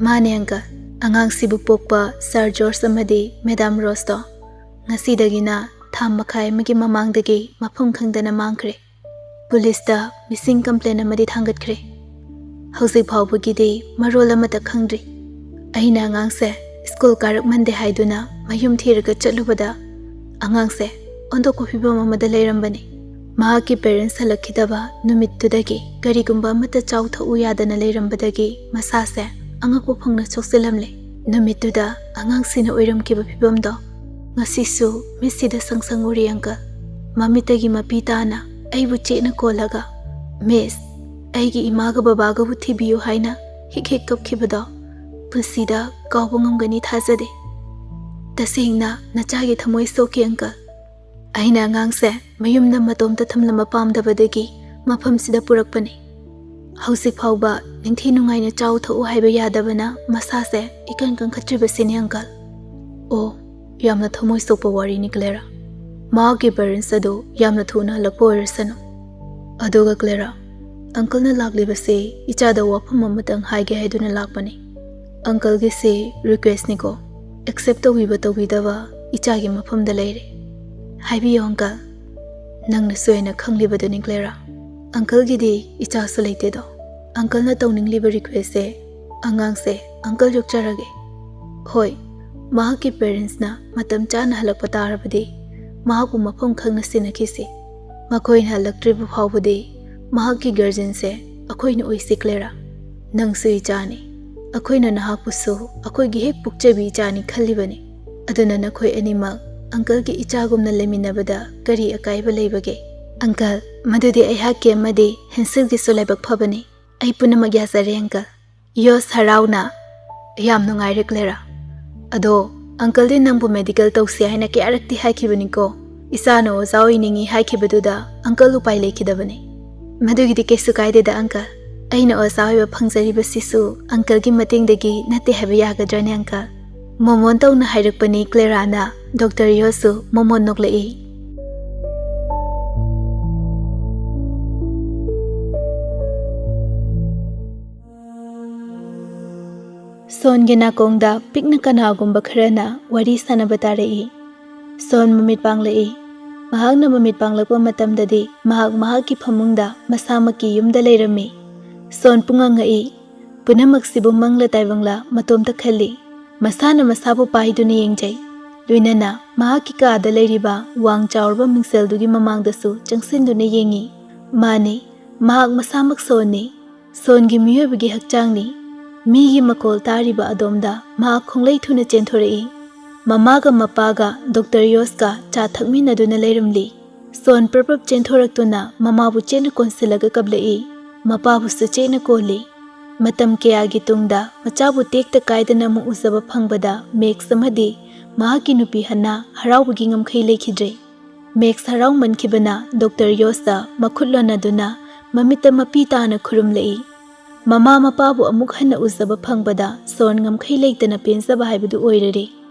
"ꯃꯥꯅꯦ, ꯑꯪꯀꯜ꯫ ꯑꯉꯥꯡꯁꯤꯕꯨ ꯄꯣꯛꯄ ꯁꯥꯔ ꯖꯣꯔꯖ ꯑꯃꯗꯤ ꯃꯦꯗꯥꯝ ꯔꯣꯁꯇꯣ ꯉꯁꯤꯗꯒꯤꯅ ꯊꯥ ꯃꯈꯥꯏ ꯑꯃꯒꯤ ꯃꯃꯥꯡꯗꯒꯤ ꯃꯐꯝ ꯈꯪꯗꯅ ꯃꯥꯡꯈ꯭ꯔꯦ꯫" ꯄꯨꯂꯤꯁꯇ ꯃꯤꯁꯤꯡ ꯀꯝꯄ꯭ꯂꯦꯟ ꯑꯃꯗꯤ ꯊꯥꯡꯒꯠꯈ꯭ꯔꯦ꯫ ꯍꯧꯖꯤꯛ ꯐꯥꯎꯕꯒꯤꯗꯤ ꯃꯔꯣꯜ ꯑꯃꯠꯇ ꯈꯪꯗ꯭ꯔꯤ꯫ ꯑꯩꯅ ꯑꯉꯥꯡꯁꯦ ꯁ꯭ꯀꯨꯜ ꯀꯥꯔꯛꯃꯟꯗꯦ ꯍꯥꯏꯗꯨꯅ ꯃꯌꯨꯝ ꯊꯤꯔꯒ ꯆꯠꯂꯨꯕꯗ ꯑꯉꯥꯡꯁꯦ ꯑꯣꯟꯊꯣꯛꯄ ꯐꯤꯕꯝ ꯑꯃꯗ ꯂꯩꯔꯝꯕꯅꯤ꯫ ꯃꯍꯥꯛꯀꯤ ꯄꯦꯔꯦꯟꯁ ꯍꯜꯂꯛꯈꯤꯗꯕ ꯅꯨꯃꯤꯠꯇꯨꯗꯒꯤ ꯀꯔꯤꯒꯨꯝꯕ ꯑꯃꯠꯇ ꯆꯥꯎ ꯊꯛꯎ ꯌꯥꯗꯅ ꯂꯩꯔꯝꯕꯗꯒꯤ ꯃꯁꯥꯁꯦ ꯑꯉꯛꯄ ꯐꯪꯅ ꯁꯣꯛꯆꯤꯜꯂꯝꯂꯦ꯫ ꯅꯨꯃꯤꯠꯇꯨꯗ ꯑꯉꯥꯡꯁꯤꯅ ꯑꯣꯏꯔꯝꯈꯤꯕ ꯐꯤꯕꯝꯗꯣ ꯉꯁꯤꯁꯨ ꯃꯤꯠꯁꯤꯗ ꯁꯪ ꯁꯪ ꯎꯔꯤ, ꯑꯪꯀꯜ꯫ ꯃꯃꯤꯠꯇꯒꯤ ꯃꯄꯤ ꯇꯥꯅ ꯑꯩꯕꯨ ꯆꯦꯠꯅ ꯀꯣꯜꯂꯒ, "ꯃꯤꯁ, ꯑꯩꯒꯤ ꯏꯃꯥꯒ ꯕꯕꯥꯒꯕꯨ ꯊꯤꯕꯤꯌꯨ" ꯍꯥꯏꯅ ꯍꯤꯛ ꯍꯤꯛ ꯀꯞꯈꯤꯕꯗꯣ ꯄꯨꯟꯁꯤꯗ ꯀꯥꯎꯕ ꯉꯝꯒꯅꯤ ꯊꯥꯖꯗꯦ꯫ ꯇꯁꯦꯡꯅ ꯅꯆꯥꯒꯤ ꯊꯃꯣꯏ ꯁꯣꯛꯈꯤ, ꯑꯪꯀꯜ꯫ ꯑꯩꯅ ꯑꯉꯥꯡꯁꯦ ꯃꯌꯨꯝꯗ ꯃꯇꯣꯝꯇ ꯊꯝꯂꯝꯕ ꯄꯥꯝꯗꯕꯗꯒꯤ ꯃꯐꯝꯁꯤꯗ ꯄꯨꯔꯛꯄꯅꯤ꯫ ꯍꯧꯖꯤꯛ ꯐꯥꯎꯕ ꯅꯤꯡꯊꯤ ꯅꯨꯡꯉꯥꯏꯅ ꯆꯥꯎ ꯊꯛꯎ ꯍꯥꯏꯕ ꯌꯥꯗꯕꯅ ꯃꯁꯥꯁꯦ ꯏꯀꯟ ꯀꯟꯈꯠꯇ꯭ꯔꯤꯕꯁꯤꯅꯤ, ꯑꯪꯀꯜ꯫ ꯑꯣ, ꯌꯥꯝꯅ ꯊꯃꯣꯏ ꯁꯣꯛꯄ ꯋꯥꯔꯤꯅꯤ, ꯀ꯭ꯂꯦꯔꯥ꯫ ꯃꯍꯥꯛꯀꯤ ꯄꯦꯔꯦꯟꯁ ꯑꯗꯨ ꯌꯥꯝꯅ ꯊꯨꯅ ꯍꯜꯂꯛꯄ ꯑꯣꯏꯔꯁꯅꯨ꯫ ꯑꯗꯨꯒ ꯀ꯭ꯂꯦꯔꯥ, ꯑꯪꯀꯜꯅ ꯂꯥꯛꯂꯤꯕꯁꯤ ꯏꯆꯥꯗ ꯋꯥꯐꯝ ꯑꯃꯇꯪ ꯍꯥꯏꯒꯦ ꯍꯥꯏꯗꯨꯅ ꯂꯥꯛꯄꯅꯤ꯫ ꯑꯪꯀꯜꯒꯤꯁꯤ ꯔꯤꯀ꯭ꯋꯦꯁꯅꯤꯀꯣ, ꯑꯦꯛꯁꯦꯞ ꯇꯧꯕꯤꯕ ꯇꯧꯕꯤꯗꯕ ꯏꯆꯥꯒꯤ ꯃꯐꯝꯗ ꯂꯩꯔꯦ꯫ ꯍꯥꯏꯕꯤꯌꯨ, ꯑꯪꯀꯜ꯫ ꯅꯪꯅꯁꯨ ꯍꯦꯟꯅ ꯈꯪꯂꯤꯕꯗꯨꯅꯤ, ꯀ꯭ꯂꯦꯔꯥ꯫ ꯑꯪꯀꯜꯒꯤꯗꯤ ꯏꯆꯥꯁꯨ ꯂꯩꯇꯦꯗꯣ꯫ ꯑꯪꯀꯜꯅ ꯇꯧꯅꯤꯡꯂꯤꯕ ꯔꯤꯀ꯭ꯋꯦꯁꯁꯦ ꯑꯉꯥꯡꯁꯦ ꯑꯪꯀꯜ ꯌꯣꯛꯆꯔꯒꯦ꯫ ꯍꯣꯏ, ꯃꯍꯥꯛꯀꯤ ꯄꯦꯔꯦꯟꯁꯅ ꯃꯇꯝ ꯆꯥꯅ ꯍꯜꯂꯛꯄ ꯇꯥꯔꯕꯗꯤ ꯃꯍꯥꯛꯄꯨ ꯃꯐꯝ ꯈꯪꯅ ꯁꯤꯟꯅꯈꯤꯁꯤ꯫ ꯃꯈꯣꯏꯅ ꯍꯜꯂꯛꯇ꯭ꯔꯤꯕ ꯐꯥꯎꯕꯗꯤ ꯃꯍꯥꯛꯀꯤ ꯒꯥꯔꯖꯤꯌꯟꯁꯦ ꯑꯩꯈꯣꯏꯅ ꯑꯣꯏꯁꯤ, ꯀ꯭ꯂꯦꯔꯥ꯫ ꯅꯪꯁꯨ ꯏꯆꯥꯅꯤ꯫ ꯑꯩꯈꯣꯏꯅ ꯅꯍꯥꯛꯄꯨꯁꯨ ꯑꯩꯈꯣꯏꯒꯤ ꯍꯦꯛ ꯄꯣꯛꯆꯕꯤ ꯏꯆꯥꯅꯤ ꯈꯜꯂꯤꯕꯅꯤ꯫ ꯑꯗꯨꯅ ꯅꯈꯣꯏ ꯑꯅꯤꯃꯛ ꯑꯪꯀꯜꯒꯤ ꯏꯆꯥꯒꯨꯝꯅ ꯂꯩꯃꯤꯟꯅꯕꯗ ꯀꯔꯤ ꯑꯀꯥꯏꯕ ꯂꯩꯕꯒꯦ? ꯑꯪꯀꯜ, ꯃꯗꯨꯗꯤ ꯑꯩꯍꯥꯛꯀꯤ ꯑꯃꯗꯤ ꯍꯦꯟꯁꯤꯜꯒꯤꯁꯨ ꯂꯥꯏꯕꯛ ꯐꯕꯅꯤ꯫ ꯑꯩ ꯄꯨꯝꯅꯃꯛ ꯌꯥꯖꯔꯦ, ꯑꯪꯀꯜ꯫ ꯌꯣꯁ, ꯍꯔꯥꯎꯅ, "ꯌꯥꯝ ꯅꯨꯡꯉꯥꯏꯔꯦ, ꯀ꯭ꯂꯦꯔꯥ꯫ ꯑꯗꯣ, ꯑꯪꯀꯜꯗꯤ ꯅꯪꯕꯨ ꯃꯦꯗꯤꯀꯦꯜ ꯇꯧꯁꯤ ꯍꯥꯏꯅ ꯀꯌꯥꯔꯛꯇꯤ ꯍꯥꯏꯈꯤꯕꯅꯤꯀꯣ꯫ ꯏꯆꯥꯅ ꯑꯣꯖꯥ ꯑꯣꯏꯅꯤꯡꯏ ꯍꯥꯏꯈꯤꯕꯗꯨꯗ ꯑꯪꯀꯜ ꯎꯄꯥꯏ ꯂꯩꯈꯤꯗꯕꯅꯤ꯫" "ꯃꯗꯨꯒꯤꯗꯤ ꯀꯩꯁꯨ ꯀꯥꯏꯗꯦꯗ, ꯑꯪꯀꯜ꯫ ꯑꯩꯅ ꯑꯣꯖꯥ ꯑꯣꯏꯕ ꯐꯪꯖꯔꯤꯕꯁꯤꯁꯨ ꯑꯪꯀꯜꯒꯤ ꯃꯇꯦꯡꯗꯒꯤ ꯅꯠꯇꯦ ꯍꯥꯏꯕ ꯌꯥꯒꯗ꯭ꯔꯅꯦ, ꯑꯪꯀꯜ?" ꯃꯣꯃꯣꯟ ꯇꯧꯅ ꯍꯥꯏꯔꯛꯄꯅꯤ ꯀ꯭ꯂꯦꯔꯥꯅ ꯗꯣꯛꯇꯔ ꯌꯣꯁꯁꯨ ꯃꯣꯃꯣꯟ ꯅꯣꯛꯂꯛꯏ꯫ ꯁꯣꯟꯒꯤ ꯅꯥꯀꯣꯡꯗ ꯄꯤꯛꯅ ꯀꯅꯥꯒꯨꯝꯕ ꯈꯔꯅ ꯋꯥꯔꯤ ꯁꯥꯟꯅꯕ ꯇꯥꯔꯛꯏ꯫ ꯁꯣꯟ ꯃꯃꯤꯠ ꯄꯥꯡꯂꯛꯏ꯫ ꯃꯍꯥꯛꯅ ꯃꯃꯤꯠ ꯄꯥꯡꯂꯛꯄ ꯃꯇꯝꯗꯗꯤ ꯃꯍꯥꯛ ꯃꯍꯥꯛꯀꯤ ꯐꯃꯨꯡꯗ ꯃꯁꯥꯃꯛꯀꯤ ꯌꯨꯝꯗ ꯂꯩꯔꯝꯃꯤ꯫ ꯁꯣꯟ ꯄꯨꯡꯉꯛ ꯉꯛꯏ꯫ ꯄꯨꯝꯅꯃꯛꯁꯤꯕꯨ ꯃꯪꯂ ꯇꯥꯏꯕꯪꯂ ꯃꯇꯣꯝꯇ ꯈꯜꯂꯤ꯫ ꯃꯁꯥꯅ ꯃꯁꯥꯕꯨ ꯄꯥꯏꯗꯨꯅ ꯌꯦꯡꯖꯩ꯫ ꯂꯣꯏꯅꯅ ꯃꯍꯥꯛꯀꯤ ꯀꯥꯗ ꯂꯩꯔꯤꯕ ꯋꯥꯡ ꯆꯥꯎꯔꯕ ꯃꯤꯡꯁꯦꯜꯗꯨꯒꯤ ꯃꯃꯥꯡꯗꯁꯨ ꯆꯪꯁꯤꯟꯗꯨꯅ ꯌꯦꯡꯉꯤ꯫ ꯃꯥꯅꯤ, ꯃꯍꯥꯛ ꯃꯁꯥꯃꯛ ꯁꯣꯟꯅꯤ꯫ ꯁꯣꯟꯒꯤ ꯃꯤꯑꯣꯏꯕꯒꯤ ꯍꯛꯆꯥꯡꯅꯤ꯫ ꯃꯤꯒꯤ ꯃꯈꯣꯜ ꯇꯥꯔꯤꯕ ꯑꯗꯣꯝꯗ ꯃꯍꯥꯛ ꯈꯣꯡꯂꯩ ꯊꯨꯅ ꯆꯦꯟꯊꯣꯔꯛꯏ꯫ ꯃꯃꯥꯒ ꯃꯄꯥꯒ ꯗꯣꯛꯇꯔ ꯌꯣꯁꯀ ꯆꯥ ꯊꯛꯃꯤꯟꯅꯗꯨꯅ ꯂꯩꯔꯝꯂꯤ꯫ ꯁꯣꯟ ꯄ꯭ꯔꯞ ꯄ꯭ꯔꯞ ꯆꯦꯟꯊꯣꯔꯛꯇꯨꯅ ꯃꯃꯥꯕꯨ ꯆꯦꯠꯅ ꯀꯣꯟꯁꯤꯜꯂꯒ ꯀꯞꯂꯛꯏ꯫ ꯃꯄꯥꯕꯨꯁꯨ ꯆꯦꯠꯅ ꯀꯣꯜꯂꯤ꯫ ꯃꯇꯝ ꯀꯌꯥꯒꯤ ꯇꯨꯡꯗ ꯃꯆꯥꯕꯨ ꯇꯦꯛꯇ ꯀꯥꯏꯗꯅ ꯑꯃꯨꯛ ꯎꯖꯕ ꯐꯪꯕꯗ ꯃꯦꯛꯁ ꯑꯃꯗꯤ ꯃꯍꯥꯛꯀꯤ ꯅꯨꯄꯤ ꯍꯟꯅꯥ ꯍꯔꯥꯎꯕꯒꯤ ꯉꯝꯈꯩ ꯂꯩꯈꯤꯗ꯭ꯔꯦ꯫ ꯃꯦꯛꯁ ꯍꯔꯥꯎꯃꯟꯈꯤꯕꯅ ꯗꯣꯛꯇꯔ ꯌꯣꯁꯇ ꯃꯈꯨꯠ ꯂꯣꯟꯅꯗꯨꯅ ꯃꯃꯤꯠꯇ ꯃꯄꯤ ꯇꯥꯅ ꯈꯨꯔꯨꯝꯂꯛꯏ꯫ ꯃꯃꯥ ꯃꯄꯥꯕꯨ ꯑꯃꯨꯛ ꯍꯟꯅ ꯎꯖꯕ ꯐꯪꯕꯗ ꯁꯣꯟ ꯉꯝꯈꯩ ꯂꯩꯇꯅ ꯄꯦꯟꯖꯕ ꯍꯥꯏꯕꯗꯨ ꯑꯣꯏꯔꯔꯦ꯫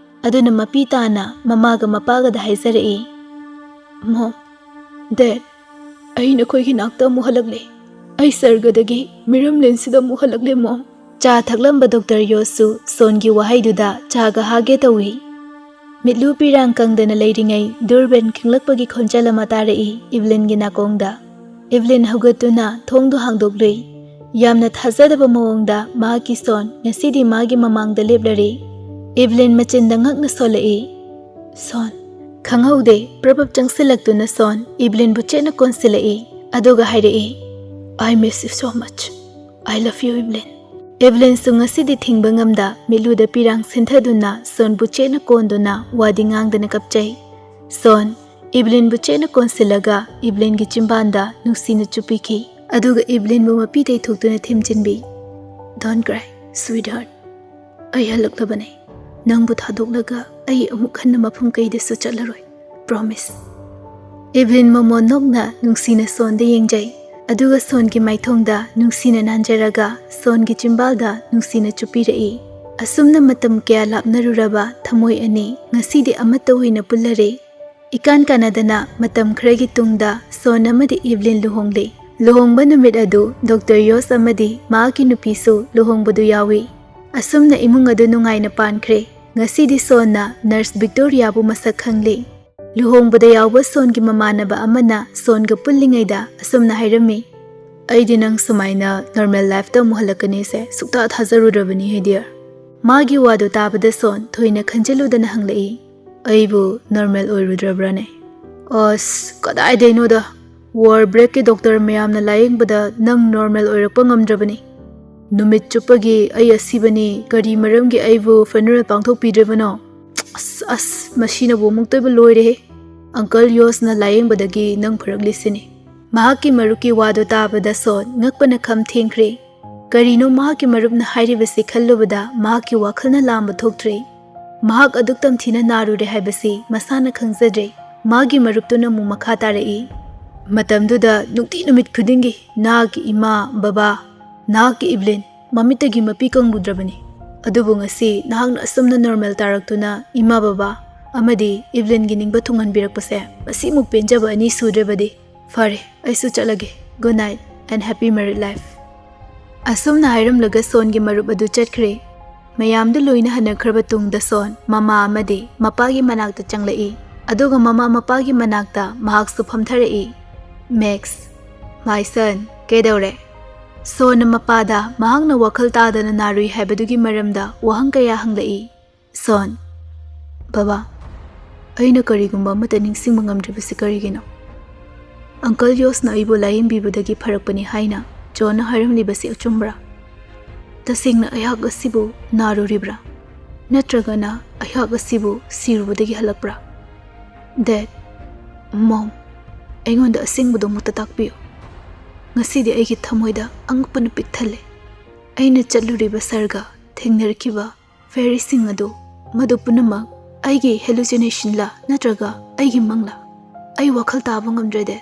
ꯑꯗꯨꯅ ꯃꯄꯤ ꯇꯥꯅ ꯃꯃꯥꯒ ꯃꯄꯥꯒꯗ ꯍꯥꯏꯖꯔꯛꯏ, "ꯃꯣꯝ, ꯗꯦꯗ, ꯑꯩ ꯅꯈꯣꯏꯒꯤ ꯅꯥꯛꯇ ꯑꯃꯨꯛ ꯍꯜꯂꯛꯂꯦ꯫ ꯑꯩ ꯁꯔꯒꯗꯒꯤ ꯃꯤꯔꯝꯂꯦꯟꯁꯤꯗ ꯑꯃꯨꯛ ꯍꯜꯂꯛꯂꯦ, ꯃꯣꯝ꯫" ꯆꯥ ꯊꯛꯂꯝꯕ ꯗꯣꯛꯇꯔ ꯌꯣꯁꯁꯨ ꯁꯣꯟꯒꯤ ꯋꯥꯍꯩꯗꯨꯗ ꯆꯥꯒ ꯍꯥꯒꯦ ꯇꯧꯏ꯫ ꯃꯤꯠꯂꯨ ꯄꯤꯔꯥꯡ ꯀꯪꯗꯅ ꯂꯩꯔꯤꯉꯩ ꯗꯨꯔꯕꯦꯟ ꯈꯤꯡꯂꯛꯄꯒꯤ ꯈꯣꯟꯖꯦꯜ ꯑꯃ ꯇꯥꯔꯛꯏ ꯏꯕ꯭ꯂꯤꯟꯒꯤ ꯅꯥꯀꯣꯡꯗ꯫ ꯏꯕ꯭ꯂꯤꯟ ꯍꯧꯒꯠꯇꯨꯅ ꯊꯣꯡꯗꯨ ꯍꯥꯡꯗꯣꯛꯂꯨꯏ꯫ ꯌꯥꯝꯅ ꯊꯥꯖꯗꯕ ꯃꯑꯣꯡꯗ ꯃꯍꯥꯛꯀꯤ ꯁꯣꯟ ꯉꯁꯤꯗꯤ ꯃꯥꯒꯤ ꯃꯃꯥꯡꯗ ꯂꯦꯞꯂꯔꯦ꯫ ꯏꯕ꯭ꯂꯤꯟ ꯃꯆꯤꯟꯗ ꯉꯛꯅ ꯁꯣꯜꯂꯛꯏ, "ꯁꯣꯟ!" ꯈꯪꯍꯧꯗꯦ, ꯄ꯭ꯔꯞ ꯄ꯭ꯔꯞ ꯆꯪꯁꯤꯜꯂꯛꯇꯨꯅ ꯁꯣꯟ ꯏꯕ꯭ꯂꯤꯟꯕꯨ ꯆꯦꯠꯅ ꯀꯣꯟꯁꯤꯜꯂꯛꯏ, ꯑꯗꯨꯒ ꯍꯥꯏꯔꯛꯏ, "I miss you so much. I love you, ꯏꯕ꯭ꯂꯤꯟ꯫" ꯏꯕ꯭ꯂꯤꯟꯁꯨ ꯉꯁꯤꯗꯤ ꯊꯤꯡꯕ ꯉꯝꯗ ꯃꯤꯠꯂꯨꯗ ꯄꯤꯔꯥꯡ ꯁꯤꯟꯊꯗꯨꯅ ꯁꯣꯟꯕꯨ ꯆꯦꯠꯅ ꯀꯣꯟꯗꯨꯅ ꯋꯥꯗꯤ ꯉꯥꯡꯗꯅ ꯀꯞꯆꯩ꯫ ꯁꯣꯟ ꯏꯕ꯭ꯂꯤꯟꯕꯨ ꯆꯦꯠꯅ ꯀꯣꯟꯁꯤꯜꯂꯒ ꯏꯕ꯭ꯂꯤꯟꯒꯤ ꯆꯤꯝꯕꯥꯟꯗ ꯅꯨꯡꯁꯤꯅ ꯆꯨꯞꯄꯤꯈꯤ, ꯑꯗꯨꯒ ꯏꯕ꯭ꯂꯤꯟꯕꯨ ꯃꯄꯤ ꯇꯩꯊꯣꯛꯇꯨꯅ ꯊꯦꯝꯖꯤꯟꯕꯤ꯫ "Don't cry, sweetheart. ꯑꯩ ꯍꯜꯂꯛꯂꯕꯅꯦ꯫ ꯅꯪꯕꯨ ꯊꯥꯗꯣꯛꯂꯒ ꯑꯩ ꯑꯃꯨꯛ ꯍꯟꯅ ꯃꯐꯝ ꯀꯩꯗꯁꯨ ꯆꯠꯂꯔꯣꯏ꯫ Promise꯫" ꯏꯕ꯭ꯂꯤꯟ ꯃꯃꯣꯟ ꯅꯣꯛꯅ ꯅꯨꯡꯁꯤꯅ ꯁꯣꯟꯗ ꯌꯦꯡꯖꯩ, ꯑꯗꯨꯒ ꯁꯣꯟꯒꯤ ꯃꯥꯏꯊꯣꯡꯗ ꯅꯨꯡꯁꯤꯅ ꯅꯥꯟꯖꯔꯒ ꯁꯣꯟꯒꯤ ꯆꯤꯝꯕꯥꯜꯗ ꯅꯨꯡꯁꯤꯅ ꯆꯨꯞꯄꯤꯔꯛꯏ꯫ ꯑꯁꯨꯝꯅ ꯃꯇꯝ ꯀꯌꯥ ꯂꯥꯞꯅꯔꯨꯔꯕ ꯊꯃꯣꯏ ꯑꯅꯤ ꯉꯁꯤꯗꯤ ꯑꯃꯠꯇ ꯑꯣꯏꯅ ꯄꯨꯜꯂꯔꯦ꯫ ꯏꯀꯥꯟ ꯀꯥꯟꯅꯗꯅ ꯃꯇꯝ ꯈꯔꯒꯤ ꯇꯨꯡꯗ ꯁꯣꯟ ꯑꯃꯗꯤ ꯏꯕ꯭ꯂꯤꯟ ꯂꯨꯍꯣꯡꯂꯦ꯫ ꯂꯨꯍꯣꯡꯕ ꯅꯨꯃꯤꯠ ꯑꯗꯨ ꯗꯣꯛꯇꯔ ꯌꯣꯁ ꯑꯃꯗꯤ ꯃꯍꯥꯛꯀꯤ ꯅꯨꯄꯤꯁꯨ ꯂꯨꯍꯣꯡꯕꯗꯨ ꯌꯥꯎꯏ꯫ ꯑꯁꯨꯝꯅ ꯏꯃꯨꯡ ꯑꯗꯨ ꯅꯨꯡꯉꯥꯏꯅ ꯄꯥꯟꯈ꯭ꯔꯦ꯫ ꯉꯁꯤꯗꯤ ꯁꯣꯟꯅ ꯅꯔꯁ ꯚꯤꯛꯇꯣꯔꯤꯌꯥꯕꯨ ꯃꯁꯛ ꯈꯪꯂꯦ꯫ ꯂꯨꯍꯣꯡꯕꯗ ꯌꯥꯎꯕ ꯁꯣꯟꯒꯤ ꯃꯃꯥꯟꯅꯕ ꯑꯃꯅ ꯁꯣꯟꯒ ꯄꯨꯜꯂꯤꯉꯩꯗ ꯑꯁꯨꯝꯅ ꯍꯥꯏꯔꯝꯃꯤ, "ꯑꯩꯗꯤ ꯅꯪ ꯁꯨꯃꯥꯏꯅ ꯅꯣꯔꯃꯦꯜ ꯂꯥꯏꯐꯇ ꯑꯃꯨꯛ ꯍꯜꯂꯛꯀꯅꯤꯁꯦ ꯁꯨꯛꯊꯥ ꯊꯥꯖꯔꯨꯗ꯭ꯔꯕꯅꯤ, ꯍꯦ ꯗꯤꯌꯔ꯫ ꯃꯥꯒꯤ ꯋꯥꯗꯨ ꯇꯥꯕꯗ ꯁꯣꯟ ꯊꯣꯏꯅ ꯈꯟꯖꯤꯜꯂꯨꯗꯅ ꯍꯪꯂꯛꯏ, "ꯑꯩꯕꯨ ꯅꯣꯔꯃꯦꯜ ꯑꯣꯏꯔꯨꯗ꯭ꯔꯕ꯭ꯔꯥꯅꯦ?" "ꯑꯁ, ꯀꯗꯥꯏꯗꯩꯅꯣꯗ! ꯋꯥꯔ ꯕ꯭ꯔꯦꯛꯀꯤ ꯗꯣꯛꯇꯔ ꯃꯌꯥꯝꯅ ꯂꯥꯌꯦꯡꯕꯗ ꯅꯪ ꯅꯣꯔꯃꯦꯜ ꯑꯣꯏꯔꯛꯄ ꯉꯝꯗ꯭ꯔꯕꯅꯤ꯫ ꯅꯨꯃꯤꯠ ꯆꯨꯞꯄꯒꯤ ꯑꯩ ꯑꯁꯤꯕꯅꯤ, ꯀꯔꯤ ꯃꯔꯝꯒꯤ ꯑꯩꯕꯨ ꯐ꯭ꯌꯨꯅꯔꯦꯜ ꯄꯥꯡꯊꯣꯛꯄꯤꯗ꯭ꯔꯤꯕꯅꯣ? ꯑꯁ, ꯑꯁ, ꯃꯁꯤꯅꯕꯨ ꯑꯃꯨꯛꯇꯣꯏꯕ ꯂꯣꯏꯔꯦꯍꯦ꯫ ꯑꯪꯀꯜ ꯌꯣꯁꯅ ꯂꯥꯌꯦꯡꯕꯗꯒꯤ ꯅꯪ ꯐꯔꯛꯂꯤꯁꯤꯅꯤ꯫" ꯃꯍꯥꯛꯀꯤ ꯃꯔꯨꯞꯀꯤ ꯋꯥꯗꯨ ꯇꯥꯕꯗ ꯁꯣꯟ ꯉꯛꯄꯅ ꯈꯝ ꯊꯦꯡꯈ꯭ꯔꯦ꯫ ꯀꯔꯤꯅꯣ ꯃꯍꯥꯛꯀꯤ ꯃꯔꯨꯞꯅ ꯍꯥꯏꯔꯤꯕꯁꯤ ꯈꯜꯂꯨꯕꯗ ꯃꯍꯥꯛꯀꯤ ꯋꯥꯈꯜꯅ ꯂꯥꯝꯕ ꯊꯣꯛꯇ꯭ꯔꯦ꯫ ꯃꯍꯥꯛ ꯑꯗꯨꯛ ꯇꯝꯊꯤꯅ ꯅꯥꯔꯨꯔꯦ ꯍꯥꯏꯕꯁꯤ ꯃꯁꯥꯅ ꯈꯪꯖꯗ꯭ꯔꯦ꯫ ꯃꯥꯒꯤ ꯃꯔꯨꯞꯇꯨꯅ ꯑꯃꯨꯛ ꯃꯈꯥ ꯇꯥꯔꯛꯏ, "ꯃꯇꯝꯗꯨꯗ ꯅꯨꯡꯇꯤ ꯅꯨꯃꯤꯠ ꯈꯨꯗꯤꯡꯒꯤ ꯅꯍꯥꯛꯀꯤ ꯏꯃꯥ, ꯕꯕꯥ, ꯅꯍꯥꯛꯀꯤ ꯏꯕ꯭ꯂꯤꯟ ꯃꯃꯤꯠꯇꯒꯤ ꯃꯄꯤ ꯀꯪꯂꯨꯗ꯭ꯔꯕꯅꯤ꯫ ꯑꯗꯨꯕꯨ ꯉꯁꯤ ꯅꯍꯥꯛꯅ ꯑꯁꯨꯝꯅ ꯅꯣꯔꯃꯦꯜ ꯇꯥꯔꯛꯇꯨꯅ ꯏꯃꯥ, ꯕꯕꯥ ꯑꯃꯗꯤ ꯏꯕ꯭ꯂꯤꯟꯒꯤ ꯅꯤꯡꯕ ꯊꯨꯡꯍꯟꯕꯤꯔꯛꯄꯁꯦ ꯃꯁꯤꯃꯨꯛ ꯄꯦꯟꯖꯕ ꯑꯅꯤ ꯁꯨꯗ꯭ꯔꯕꯗꯤ꯫ ꯐꯔꯦ, ꯑꯩꯁꯨ ꯆꯠꯂꯒꯦ꯫ Good night and happy married life꯫" ꯑꯁꯨꯝꯅ ꯍꯥꯏꯔꯝꯂꯒ ꯁꯣꯟꯒꯤ ꯃꯔꯨꯞ ꯑꯗꯨ ꯆꯠꯈ꯭ꯔꯦ꯫ ꯃꯌꯥꯝꯗꯨ ꯂꯣꯏꯅ ꯍꯟꯅꯈ꯭ꯔꯕ ꯇꯨꯡꯗ ꯁꯣꯟ ꯃꯃꯥ ꯑꯃꯗꯤ ꯃꯄꯥꯒꯤ ꯃꯅꯥꯛꯇ ꯆꯪꯂꯛꯏ꯫ ꯑꯗꯨꯒ ꯃꯃꯥ ꯃꯄꯥꯒꯤ ꯃꯅꯥꯛꯇ ꯃꯍꯥꯛꯁꯨ ꯐꯝꯊꯔꯛꯏ꯫ "ꯃꯦꯛꯁ, my son, ꯀꯩꯗꯧꯔꯦ?" ꯁꯣꯟꯅ ꯃꯄꯥꯗ ꯃꯍꯥꯛꯅ ꯋꯥꯈꯜ ꯇꯥꯗꯅ ꯅꯥꯔꯨꯏ ꯍꯥꯏꯕꯗꯨꯒꯤ ꯃꯔꯝꯗ ꯋꯥꯍꯪ ꯀꯌꯥ ꯍꯪꯂꯛꯏ꯫ ꯁꯣꯟ, "ꯕꯕꯥ, ꯑꯩꯅ ꯀꯔꯤꯒꯨꯝꯕ ꯑꯃꯠꯇ ꯅꯤꯡꯁꯤꯡꯕ ꯉꯝꯗ꯭ꯔꯤꯕꯁꯤ ꯀꯔꯤꯒꯤꯅꯣ? ꯑꯪꯀꯜ ꯌꯣꯁꯅ ꯑꯩꯕꯨ ꯂꯥꯌꯦꯡꯕꯤꯕꯗꯒꯤ ꯐꯔꯛꯄꯅꯤ ꯍꯥꯏꯅ ꯖꯣꯟꯅ ꯍꯥꯏꯔꯝꯂꯤꯕꯁꯤ ꯑꯆꯨꯝꯕ꯭ꯔꯥ? ꯇꯁꯦꯡꯅ ꯑꯩꯍꯥꯛ ꯑꯁꯤꯕꯨ ꯅꯥꯔꯨꯔꯤꯕ꯭ꯔꯥ? ꯅꯠꯇ꯭ꯔꯒꯅ ꯑꯩꯍꯥꯛ ꯑꯁꯤꯕꯨ ꯁꯤꯔꯨꯕꯗꯒꯤ ꯍꯜꯂꯛꯄ꯭ꯔꯥ? ꯗꯦꯗ, ꯃꯣꯝ, ꯑꯩꯉꯣꯟꯗ ꯑꯁꯦꯡꯕꯗꯨꯃꯛꯇ ꯇꯥꯛꯄꯤꯌꯨ꯫ ꯉꯁꯤꯗꯤ ꯑꯩꯒꯤ ꯊꯃꯣꯏꯗ ꯑꯉꯛꯄꯅ ꯄꯤꯛ ꯊꯜꯂꯦ꯫ ꯑꯩꯅ ꯆꯠꯂꯨꯔꯤꯕ ꯁꯔꯒ, ꯊꯦꯡꯅꯔꯛꯈꯤꯕ ꯐꯦꯔꯤꯁꯤꯡ ꯑꯗꯨ, ꯃꯗꯨ ꯄꯨꯝꯅꯃꯛ ꯑꯩꯒꯤ ꯍꯦꯂꯨꯁꯤꯅꯦꯁꯟꯂ ꯅꯠꯇ꯭ꯔꯒ ꯑꯩꯒꯤ ꯃꯪꯂ? ꯑꯩ ꯋꯥꯈꯜ ꯇꯥꯕ ꯉꯝꯗ꯭ꯔꯦ, ꯗꯦꯗ꯫"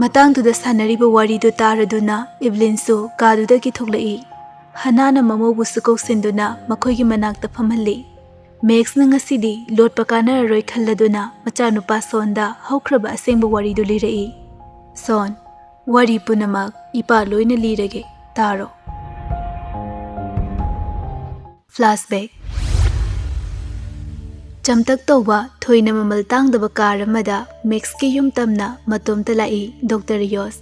ꯃꯇꯥꯡꯗꯨꯗ ꯁꯥꯟꯅꯔꯤꯕ ꯋꯥꯔꯤꯗꯨ ꯇꯥꯔꯗꯨꯅ ꯏꯕ꯭ꯂꯤꯟꯁꯨ ꯀꯥꯗꯨꯗꯒꯤ ꯊꯣꯛꯂꯛꯏ꯫ ꯍꯅꯥꯅ ꯃꯃꯧꯕꯨꯁꯨ ꯀꯧꯁꯤꯟꯗꯨꯅ ꯃꯈꯣꯏꯒꯤ ꯃꯅꯥꯛꯇ ꯐꯝꯍꯜꯂꯤ꯫ ꯃꯦꯛꯁꯅ ꯉꯁꯤꯗꯤ ꯂꯣꯠꯄ ꯀꯥꯟꯅꯔꯔꯣꯏ ꯈꯜꯂꯗꯨꯅ ꯃꯆꯥꯅꯨꯄꯥ ꯁꯣꯟꯗ ꯍꯧꯈ꯭ꯔꯕ ꯑꯁꯦꯡꯕ ꯋꯥꯔꯤꯗꯨ ꯂꯤꯔꯛꯏ꯫ "ꯁꯣꯟ, ꯋꯥꯔꯤ ꯄꯨꯝꯅꯃꯛ ꯏꯄꯥ ꯂꯣꯏꯅ ꯂꯤꯔꯒꯦ, ꯇꯥꯔꯣ꯫" ꯐ꯭ꯂꯥꯁꯕꯦꯛ꯫ ꯆꯝꯇꯛ ꯇꯧꯕ, ꯊꯣꯏꯅ ꯃꯃꯜ ꯇꯥꯡꯗꯕ ꯀꯥꯔ ꯑꯃꯗ ꯃꯦꯛꯁꯀꯤ ꯌꯨꯝ ꯇꯝꯅ ꯃꯇꯣꯝꯇ ꯂꯥꯛꯏ ꯗꯣꯛꯇꯔ ꯌꯣꯁ꯫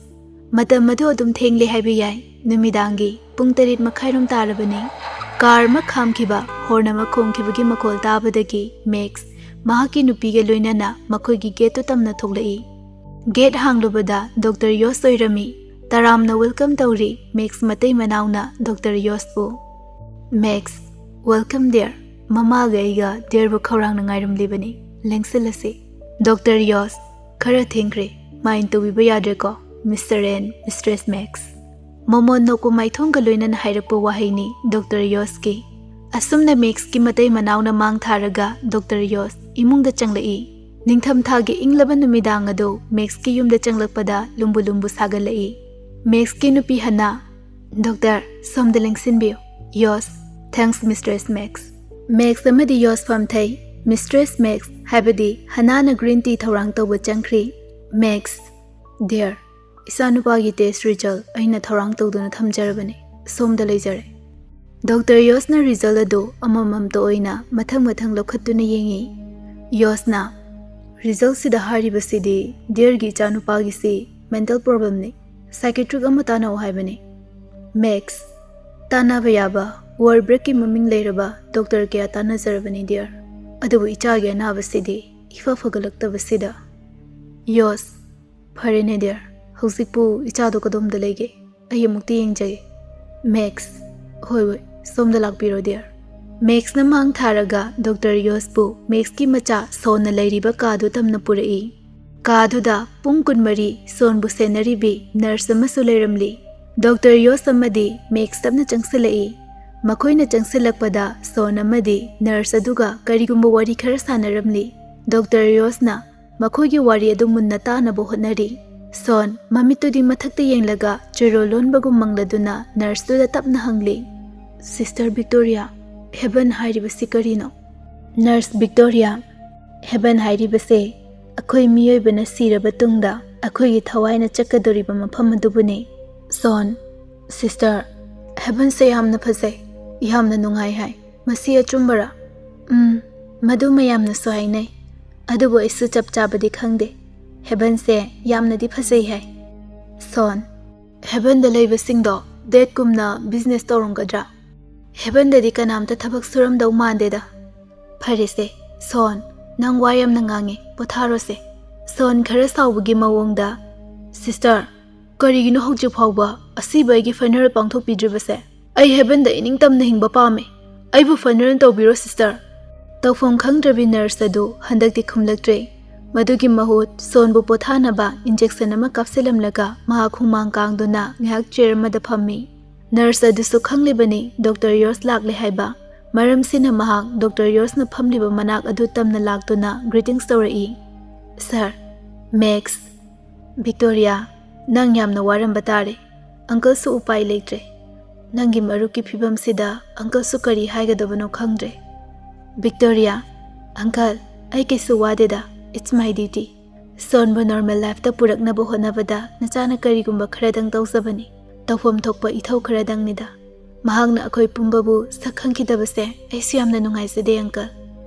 ꯃꯇꯝ ꯑꯗꯨ ꯑꯗꯨꯝ ꯊꯦꯡꯂꯦ ꯍꯥꯏꯕ ꯌꯥꯏ꯫ ꯅꯨꯃꯤꯗꯥꯡꯒꯤ ꯄꯨꯡ ꯇꯔꯦꯠ ꯃꯈꯥꯏꯔꯣꯝ ꯇꯥꯔꯕꯅꯤ꯫ ꯀꯥꯔ ꯑꯃ ꯈꯥꯝꯈꯤꯕ, ꯍꯣꯔꯟ ꯑꯃ ꯈꯣꯡꯈꯤꯕꯒꯤ ꯃꯈꯣꯜ ꯇꯥꯕꯗꯒꯤ ꯃꯦꯛꯁ ꯃꯍꯥꯛꯀꯤ ꯅꯨꯄꯤꯒ ꯂꯣꯏꯅꯅ ꯃꯈꯣꯏꯒꯤ ꯒꯦꯠꯇꯨ ꯇꯝꯅ ꯊꯣꯛꯂꯛꯏ꯫ ꯒꯦꯠ ꯍꯥꯡꯂꯨꯕꯗ ꯗꯣꯛꯇꯔ ꯌꯣꯁ ꯑꯣꯏꯔꯝꯃꯤ꯫ ꯇꯔꯥꯝꯅ ꯋꯦꯜꯀꯝ ꯇꯧꯔꯤ ꯃꯦꯛꯁ ꯃꯇꯩ ꯃꯅꯥꯎꯅ ꯗꯣꯛꯇꯔ ꯌꯣꯁꯄꯨ꯫ "Max, welcome dear. ꯃꯃꯥꯒ ꯑꯩꯒ ꯗꯤꯌꯔꯕꯨ ꯈꯧꯔꯥꯡꯅ ꯉꯥꯏꯔꯝꯂꯤꯕꯅꯤ꯫ ꯂꯦꯡꯁꯤꯜꯂꯁꯤ꯫" "ꯗꯣꯛꯇꯔ ꯌꯣꯁ, ꯈꯔ ꯊꯦꯡꯈ꯭ꯔꯦ꯫ ꯃꯥꯏꯟ ꯇꯧꯕꯤꯕ ꯌꯥꯗ꯭ꯔꯦꯀꯣ, ꯃꯤꯁꯇꯔ ꯑꯦꯟ ꯃꯤꯁꯇ꯭ꯔꯦꯁ ꯃꯦꯛꯁ꯫" ꯃꯣꯃꯣꯟ ꯅꯣꯛꯄ ꯃꯥꯏꯊꯣꯡꯒ ꯂꯣꯏꯅꯅ ꯍꯥꯏꯔꯛꯄ ꯋꯥꯍꯩꯅꯤ ꯗꯣꯛꯇꯔ ꯌꯣꯁꯀꯤ꯫ ꯑꯁꯨꯝꯅ ꯃꯦꯛꯁꯀꯤ ꯃꯇꯩ ꯃꯅꯥꯎꯅ ꯃꯥꯡ ꯊꯥꯔꯒ ꯗꯣꯛꯇꯔ ꯌꯣꯁ ꯏꯃꯨꯡꯗ ꯆꯪꯂꯛꯏ꯫ ꯅꯤꯡꯊꯝꯊꯥꯒꯤ ꯏꯪꯂꯕ ꯅꯨꯃꯤꯗꯥꯡ ꯑꯗꯨ ꯃꯦꯛꯁꯀꯤ ꯌꯨꯝꯗ ꯆꯪꯂꯛꯄꯗ ꯂꯨꯝꯕꯨ ꯂꯨꯝꯕꯨ ꯁꯥꯒꯠꯂꯛꯏ꯫ ꯃꯦꯛꯁꯀꯤ ꯅꯨꯄꯤ ꯍꯅꯥ, "ꯗꯣꯛꯇꯔ, ꯁꯣꯝꯗ ꯂꯦꯡꯁꯤꯟꯕꯤꯌꯨ꯫" "ꯌꯣꯁ, ꯊꯦꯡꯛꯁ ꯃꯤꯁꯇ꯭ꯔꯦꯁ ꯃꯦꯛꯁ꯫" ꯃꯦꯛꯁ ꯑꯃꯗꯤ ꯌꯣꯁ ꯐꯝꯊꯩ꯫ ꯃꯤꯁꯇ꯭ꯔꯦꯁ ꯃꯦꯛꯁ, ꯍꯥꯏꯕꯗꯤ ꯍꯅꯥꯅ ꯒ꯭ꯔꯤꯟ ꯇꯤ ꯊꯧꯔꯥꯡ ꯇꯧꯕ ꯆꯪꯈ꯭ꯔꯤ꯫ "ꯃꯦꯛꯁ, ꯗꯤꯌꯔ, ꯏꯆꯥꯅꯨꯄꯥꯒꯤ ꯇꯦꯁ ꯔꯤꯖꯜ ꯑꯩꯅ ꯊꯧꯔꯥꯡ ꯇꯧꯗꯨꯅ ꯊꯝꯖꯔꯕꯅꯤ꯫ ꯁꯣꯝꯗ ꯂꯩꯖꯔꯦ꯫" ꯗꯣꯛꯇꯔ ꯌꯣꯁꯅ ꯔꯤꯖꯜ ꯑꯗꯨ ꯑꯃꯃꯝꯇ ꯑꯣꯏꯅ ꯃꯊꯪ ꯃꯊꯪ ꯂꯧꯈꯠꯇꯨꯅ ꯌꯦꯡꯉꯤ꯫ ꯌꯣꯁꯅ, "ꯔꯤꯖꯜꯁꯤꯗ ꯍꯥꯏꯔꯤꯕꯁꯤꯗꯤ ꯗꯤꯌꯔꯒꯤ ꯏꯆꯥꯅꯨꯄꯥꯒꯤꯁꯤ ꯃꯦꯟꯇꯦꯜ ꯄ꯭ꯔꯣꯕ꯭ꯂꯦꯝꯅꯤ꯫ ꯁꯥꯏꯀꯦꯇ꯭ꯔꯤꯛ ꯑꯃ ꯇꯥꯟꯅꯧ ꯍꯥꯏꯕꯅꯤ꯫" ꯃꯦꯛꯁ, "ꯇꯥꯟꯅꯕ ꯌꯥꯕ ꯋꯥꯔꯜ ꯕ꯭ꯔꯦꯛꯀꯤ ꯃꯃꯤꯡ ꯂꯩꯔꯕ ꯗꯣꯛꯇꯔ ꯀꯌꯥ ꯇꯥꯟꯅꯖꯔꯕꯅꯤ ꯗꯤꯌꯔ, ꯑꯗꯨꯕꯨ ꯏꯆꯥꯒꯤ ꯑꯅꯥꯕꯁꯤꯗꯤ ꯏꯐ ꯐꯒꯠꯂꯛꯇꯕꯁꯤꯗ꯫" ꯌꯣꯁ, "ꯐꯔꯦꯅꯦ ꯗꯤꯌꯔ, ꯍꯧꯖꯤꯛꯄꯨ ꯏꯆꯥꯗꯣ ꯀꯗꯣꯝꯗ ꯂꯩꯒꯦ? ꯑꯩ ꯑꯃꯨꯛꯇ ꯌꯦꯡꯖꯒꯦ꯫" ꯃꯦꯛꯁ, "ꯍꯣꯏ ꯍꯣꯏ, ꯁꯣꯝꯗ ꯂꯥꯛꯄꯤꯔꯣ ꯗꯤꯌꯔ꯫" ꯃꯦꯛꯁꯅ ꯃꯥꯡ ꯊꯥꯔꯒ ꯗꯣꯛꯇꯔ ꯌꯣꯁꯄꯨ ꯃꯦꯛꯁꯀꯤ ꯃꯆꯥ ꯁꯣꯟꯅ ꯂꯩꯔꯤꯕ ꯀꯥꯗꯨ ꯇꯝꯅ ꯄꯨꯔꯛꯏ꯫ ꯀꯥꯗꯨꯗ ꯄꯨꯡ ꯀꯨꯟꯃꯔꯤ ꯁꯣꯟꯕꯨ ꯁꯦꯟꯅꯔꯤꯕꯤ ꯅꯔꯁ ꯑꯃꯁꯨ ꯂꯩꯔꯝꯂꯤ꯫ ꯗꯣꯛꯇꯔ ꯌꯣꯁ ꯑꯃꯗꯤ ꯃꯦꯛꯁ ꯇꯞꯅ ꯆꯪꯁꯤꯜꯂꯛꯏ꯫ ꯃꯈꯣꯏꯅ ꯆꯪꯁꯤꯜꯂꯛꯄꯗ ꯁꯣꯟ ꯑꯃꯗꯤ ꯅꯔꯁ ꯑꯗꯨꯒ ꯀꯔꯤꯒꯨꯝꯕ ꯋꯥꯔꯤ ꯈꯔ ꯁꯥꯟꯅꯔꯝꯂꯤ꯫ ꯗꯣꯛꯇꯔ ꯌꯣꯁꯅ ꯃꯈꯣꯏꯒꯤ ꯋꯥꯔꯤ ꯑꯗꯨ ꯃꯨꯟꯅ ꯇꯥꯅꯕ ꯍꯣꯠꯅꯔꯤ꯫ ꯁꯣꯟ, ꯃꯃꯤꯠꯇꯨꯗꯤ ꯃꯊꯛꯇ ꯌꯦꯡꯂꯒ ꯆꯣꯏꯔꯣꯜ ꯂꯣꯟꯕꯒꯨꯝ ꯃꯪꯂꯗꯨꯅ ꯅꯔꯁꯇꯨꯗ ꯇꯞꯅ ꯍꯪꯂꯤ, "ꯁꯤꯁꯇꯔ ꯚꯤꯛꯇꯣꯔꯤꯌꯥ, ꯍꯦꯚꯟ ꯍꯥꯏꯔꯤꯕꯁꯤ ꯀꯔꯤꯅꯣ?" ꯅꯔꯁ ꯚꯤꯛꯇꯣꯔꯤꯌꯥ, "ꯍꯦꯚꯟ ꯍꯥꯏꯔꯤꯕꯁꯦ ꯑꯩꯈꯣꯏ ꯃꯤꯑꯣꯏꯕꯅ ꯁꯤꯔꯕ ꯇꯨꯡꯗ ꯑꯩꯈꯣꯏꯒꯤ ꯊꯋꯥꯏꯅ ꯆꯠꯀꯗꯧꯔꯤꯕ ꯃꯐꯝ ꯑꯗꯨꯕꯨꯅꯤ꯫" ꯁꯣꯟ, "ꯁꯤꯁꯇꯔ, ꯍꯦꯚꯟꯁꯦ ꯌꯥꯝꯅ ꯐꯖꯩ, ꯌꯥꯝꯅ ꯅꯨꯡꯉꯥꯏ ꯍꯥꯏ꯫ ꯃꯁꯤ ꯑꯆꯨꯝꯕꯔꯥ?" "ꯎꯝ, ꯃꯗꯨ ꯃꯌꯥꯝꯅꯁꯨ ꯍꯥꯏꯅꯩ, ꯑꯗꯨꯕꯨ ꯑꯩꯁꯨ ꯆꯞ ꯆꯥꯕꯗꯤ ꯈꯪꯗꯦ꯫ ꯍꯦꯕꯟꯁꯦ ꯌꯥꯝꯅꯗꯤ ꯐꯖꯩ ꯍꯥꯏ꯫ ꯁꯣꯟ, ꯍꯦꯕꯟꯗ ꯂꯩꯕꯁꯤꯡꯗꯣ ꯗꯦꯠꯀꯨꯝꯅ ꯕꯤꯖꯤꯅꯦꯁ ꯇꯧꯔꯝꯒꯗ꯭ꯔꯥ? ꯍꯦꯕꯟꯗꯗꯤ ꯀꯅꯥꯝꯇ ꯊꯕꯛ ꯁꯨꯔꯝꯗꯧ ꯃꯥꯟꯗꯦꯗ꯫ ꯐꯔꯦꯁꯦ, ꯁꯣꯟ, ꯅꯪ ꯋꯥ ꯌꯥꯝꯅ ꯉꯥꯡꯉꯦ, ꯄꯣꯊꯥꯔꯣꯁꯦ꯫ ꯁꯣꯟ ꯈꯔ ꯁꯥꯎꯕꯒꯤ ꯃꯑꯣꯡꯗ, "ꯁꯤꯁꯇꯔ, ꯀꯔꯤꯒꯤꯅꯣ ꯍꯧꯖꯤꯛ ꯐꯥꯎꯕ ꯑꯁꯤꯕ ꯑꯩꯒꯤ ꯐꯅꯔꯦꯜ ꯄꯥꯡꯊꯣꯛꯄꯤꯗ꯭ꯔꯤꯕꯁꯦ? ꯑꯩ ꯍꯦꯕꯟꯗ ꯏꯅꯤꯡꯇꯝꯅ ꯍꯤꯡꯕ ꯄꯥꯝꯃꯦ꯫ ꯑꯩꯕꯨ ꯐꯅꯔꯦꯜ ꯇꯧꯕꯤꯔꯣ, ꯁꯤꯁꯇꯔ꯫" ꯇꯧꯐꯝ ꯈꯪꯗ꯭ꯔꯕꯤ ꯅꯔꯁ ꯑꯗꯨ ꯍꯟꯗꯛꯇꯤ ꯈꯨꯝꯂꯛꯇ꯭ꯔꯦ꯫ ꯃꯗꯨꯒꯤ ꯃꯍꯨꯠ ꯁꯣꯟꯕꯨ ꯄꯣꯊꯥꯅꯕ ꯏꯟꯖꯦꯛꯁꯟ ꯑꯃ ꯀꯥꯞꯁꯤꯜꯂꯝꯂꯒ ꯃꯍꯥꯛ ꯍꯨꯃꯥꯡ ꯀꯥꯡꯗꯨꯅ ꯉꯥꯏꯍꯥꯛ ꯆꯤꯌꯔ ꯑꯃꯗ ꯐꯝꯃꯤ꯫ ꯅꯔꯁ ꯑꯗꯨꯁꯨ ꯈꯪꯂꯤꯕꯅꯤ ꯗꯣꯛꯇꯔ ꯌꯣꯔꯁ ꯂꯥꯛꯂꯦ ꯍꯥꯏꯕ꯫ ꯃꯔꯝꯁꯤꯅ ꯃꯍꯥꯛ ꯗꯣꯛꯇꯔ ꯌꯣꯔꯁꯅ ꯐꯝꯂꯤꯕ ꯃꯅꯥꯛ ꯑꯗꯨ ꯇꯝꯅ ꯂꯥꯛꯇꯨꯅ ꯒ꯭ꯔꯤꯇꯤꯡꯁ ꯇꯧꯔꯛꯏ꯫ "ꯁꯥꯔ, ꯃꯦꯛꯁ, ꯚꯤꯛꯇꯣꯔꯤꯌꯥ, ꯅꯪ ꯌꯥꯝꯅ ꯋꯥꯔꯝꯕ ꯇꯥꯔꯦ꯫ ꯑꯪꯀꯜꯁꯨ ꯎꯄꯥꯏ ꯂꯩꯇ꯭ꯔꯦ꯫ ꯅꯪꯒꯤ ꯃꯔꯨꯞꯀꯤ ꯐꯤꯕꯝꯁꯤꯗ ꯑꯪꯀꯜꯁꯨ ꯀꯔꯤ ꯍꯥꯏꯒꯗꯕꯅꯣ ꯈꯪꯗ꯭ꯔꯦ꯫" "ꯚꯤꯛꯇꯣꯔꯤꯌꯥ, ꯑꯪꯀꯜ, ꯑꯩ ꯀꯩꯁꯨ ꯋꯥꯗꯦꯗ꯫ It's my duty꯫ ꯁꯣꯟꯕꯨ ꯅꯣꯔꯃꯦꯜ ꯂꯥꯏꯐꯇ ꯄꯨꯔꯛꯅꯕ ꯍꯣꯠꯅꯕꯗ ꯅꯆꯥꯅ ꯀꯔꯤꯒꯨꯝꯕ ꯈꯔꯗꯪ ꯇꯧꯖꯕꯅꯤ꯫ ꯇꯧꯐꯝ ꯊꯣꯛꯄ ꯏꯊꯧ ꯈꯔꯗꯪꯅꯤꯗ꯫ ꯃꯍꯥꯛꯅ ꯑꯩꯈꯣꯏ ꯄꯨꯝꯕꯕꯨ ꯁꯛ ꯈꯪꯈꯤꯗꯕꯁꯦ ꯑꯩꯁꯨ ꯌꯥꯝꯅ ꯅꯨꯡꯉꯥꯏꯖꯗꯦ, ꯑꯪꯀꯜ꯫"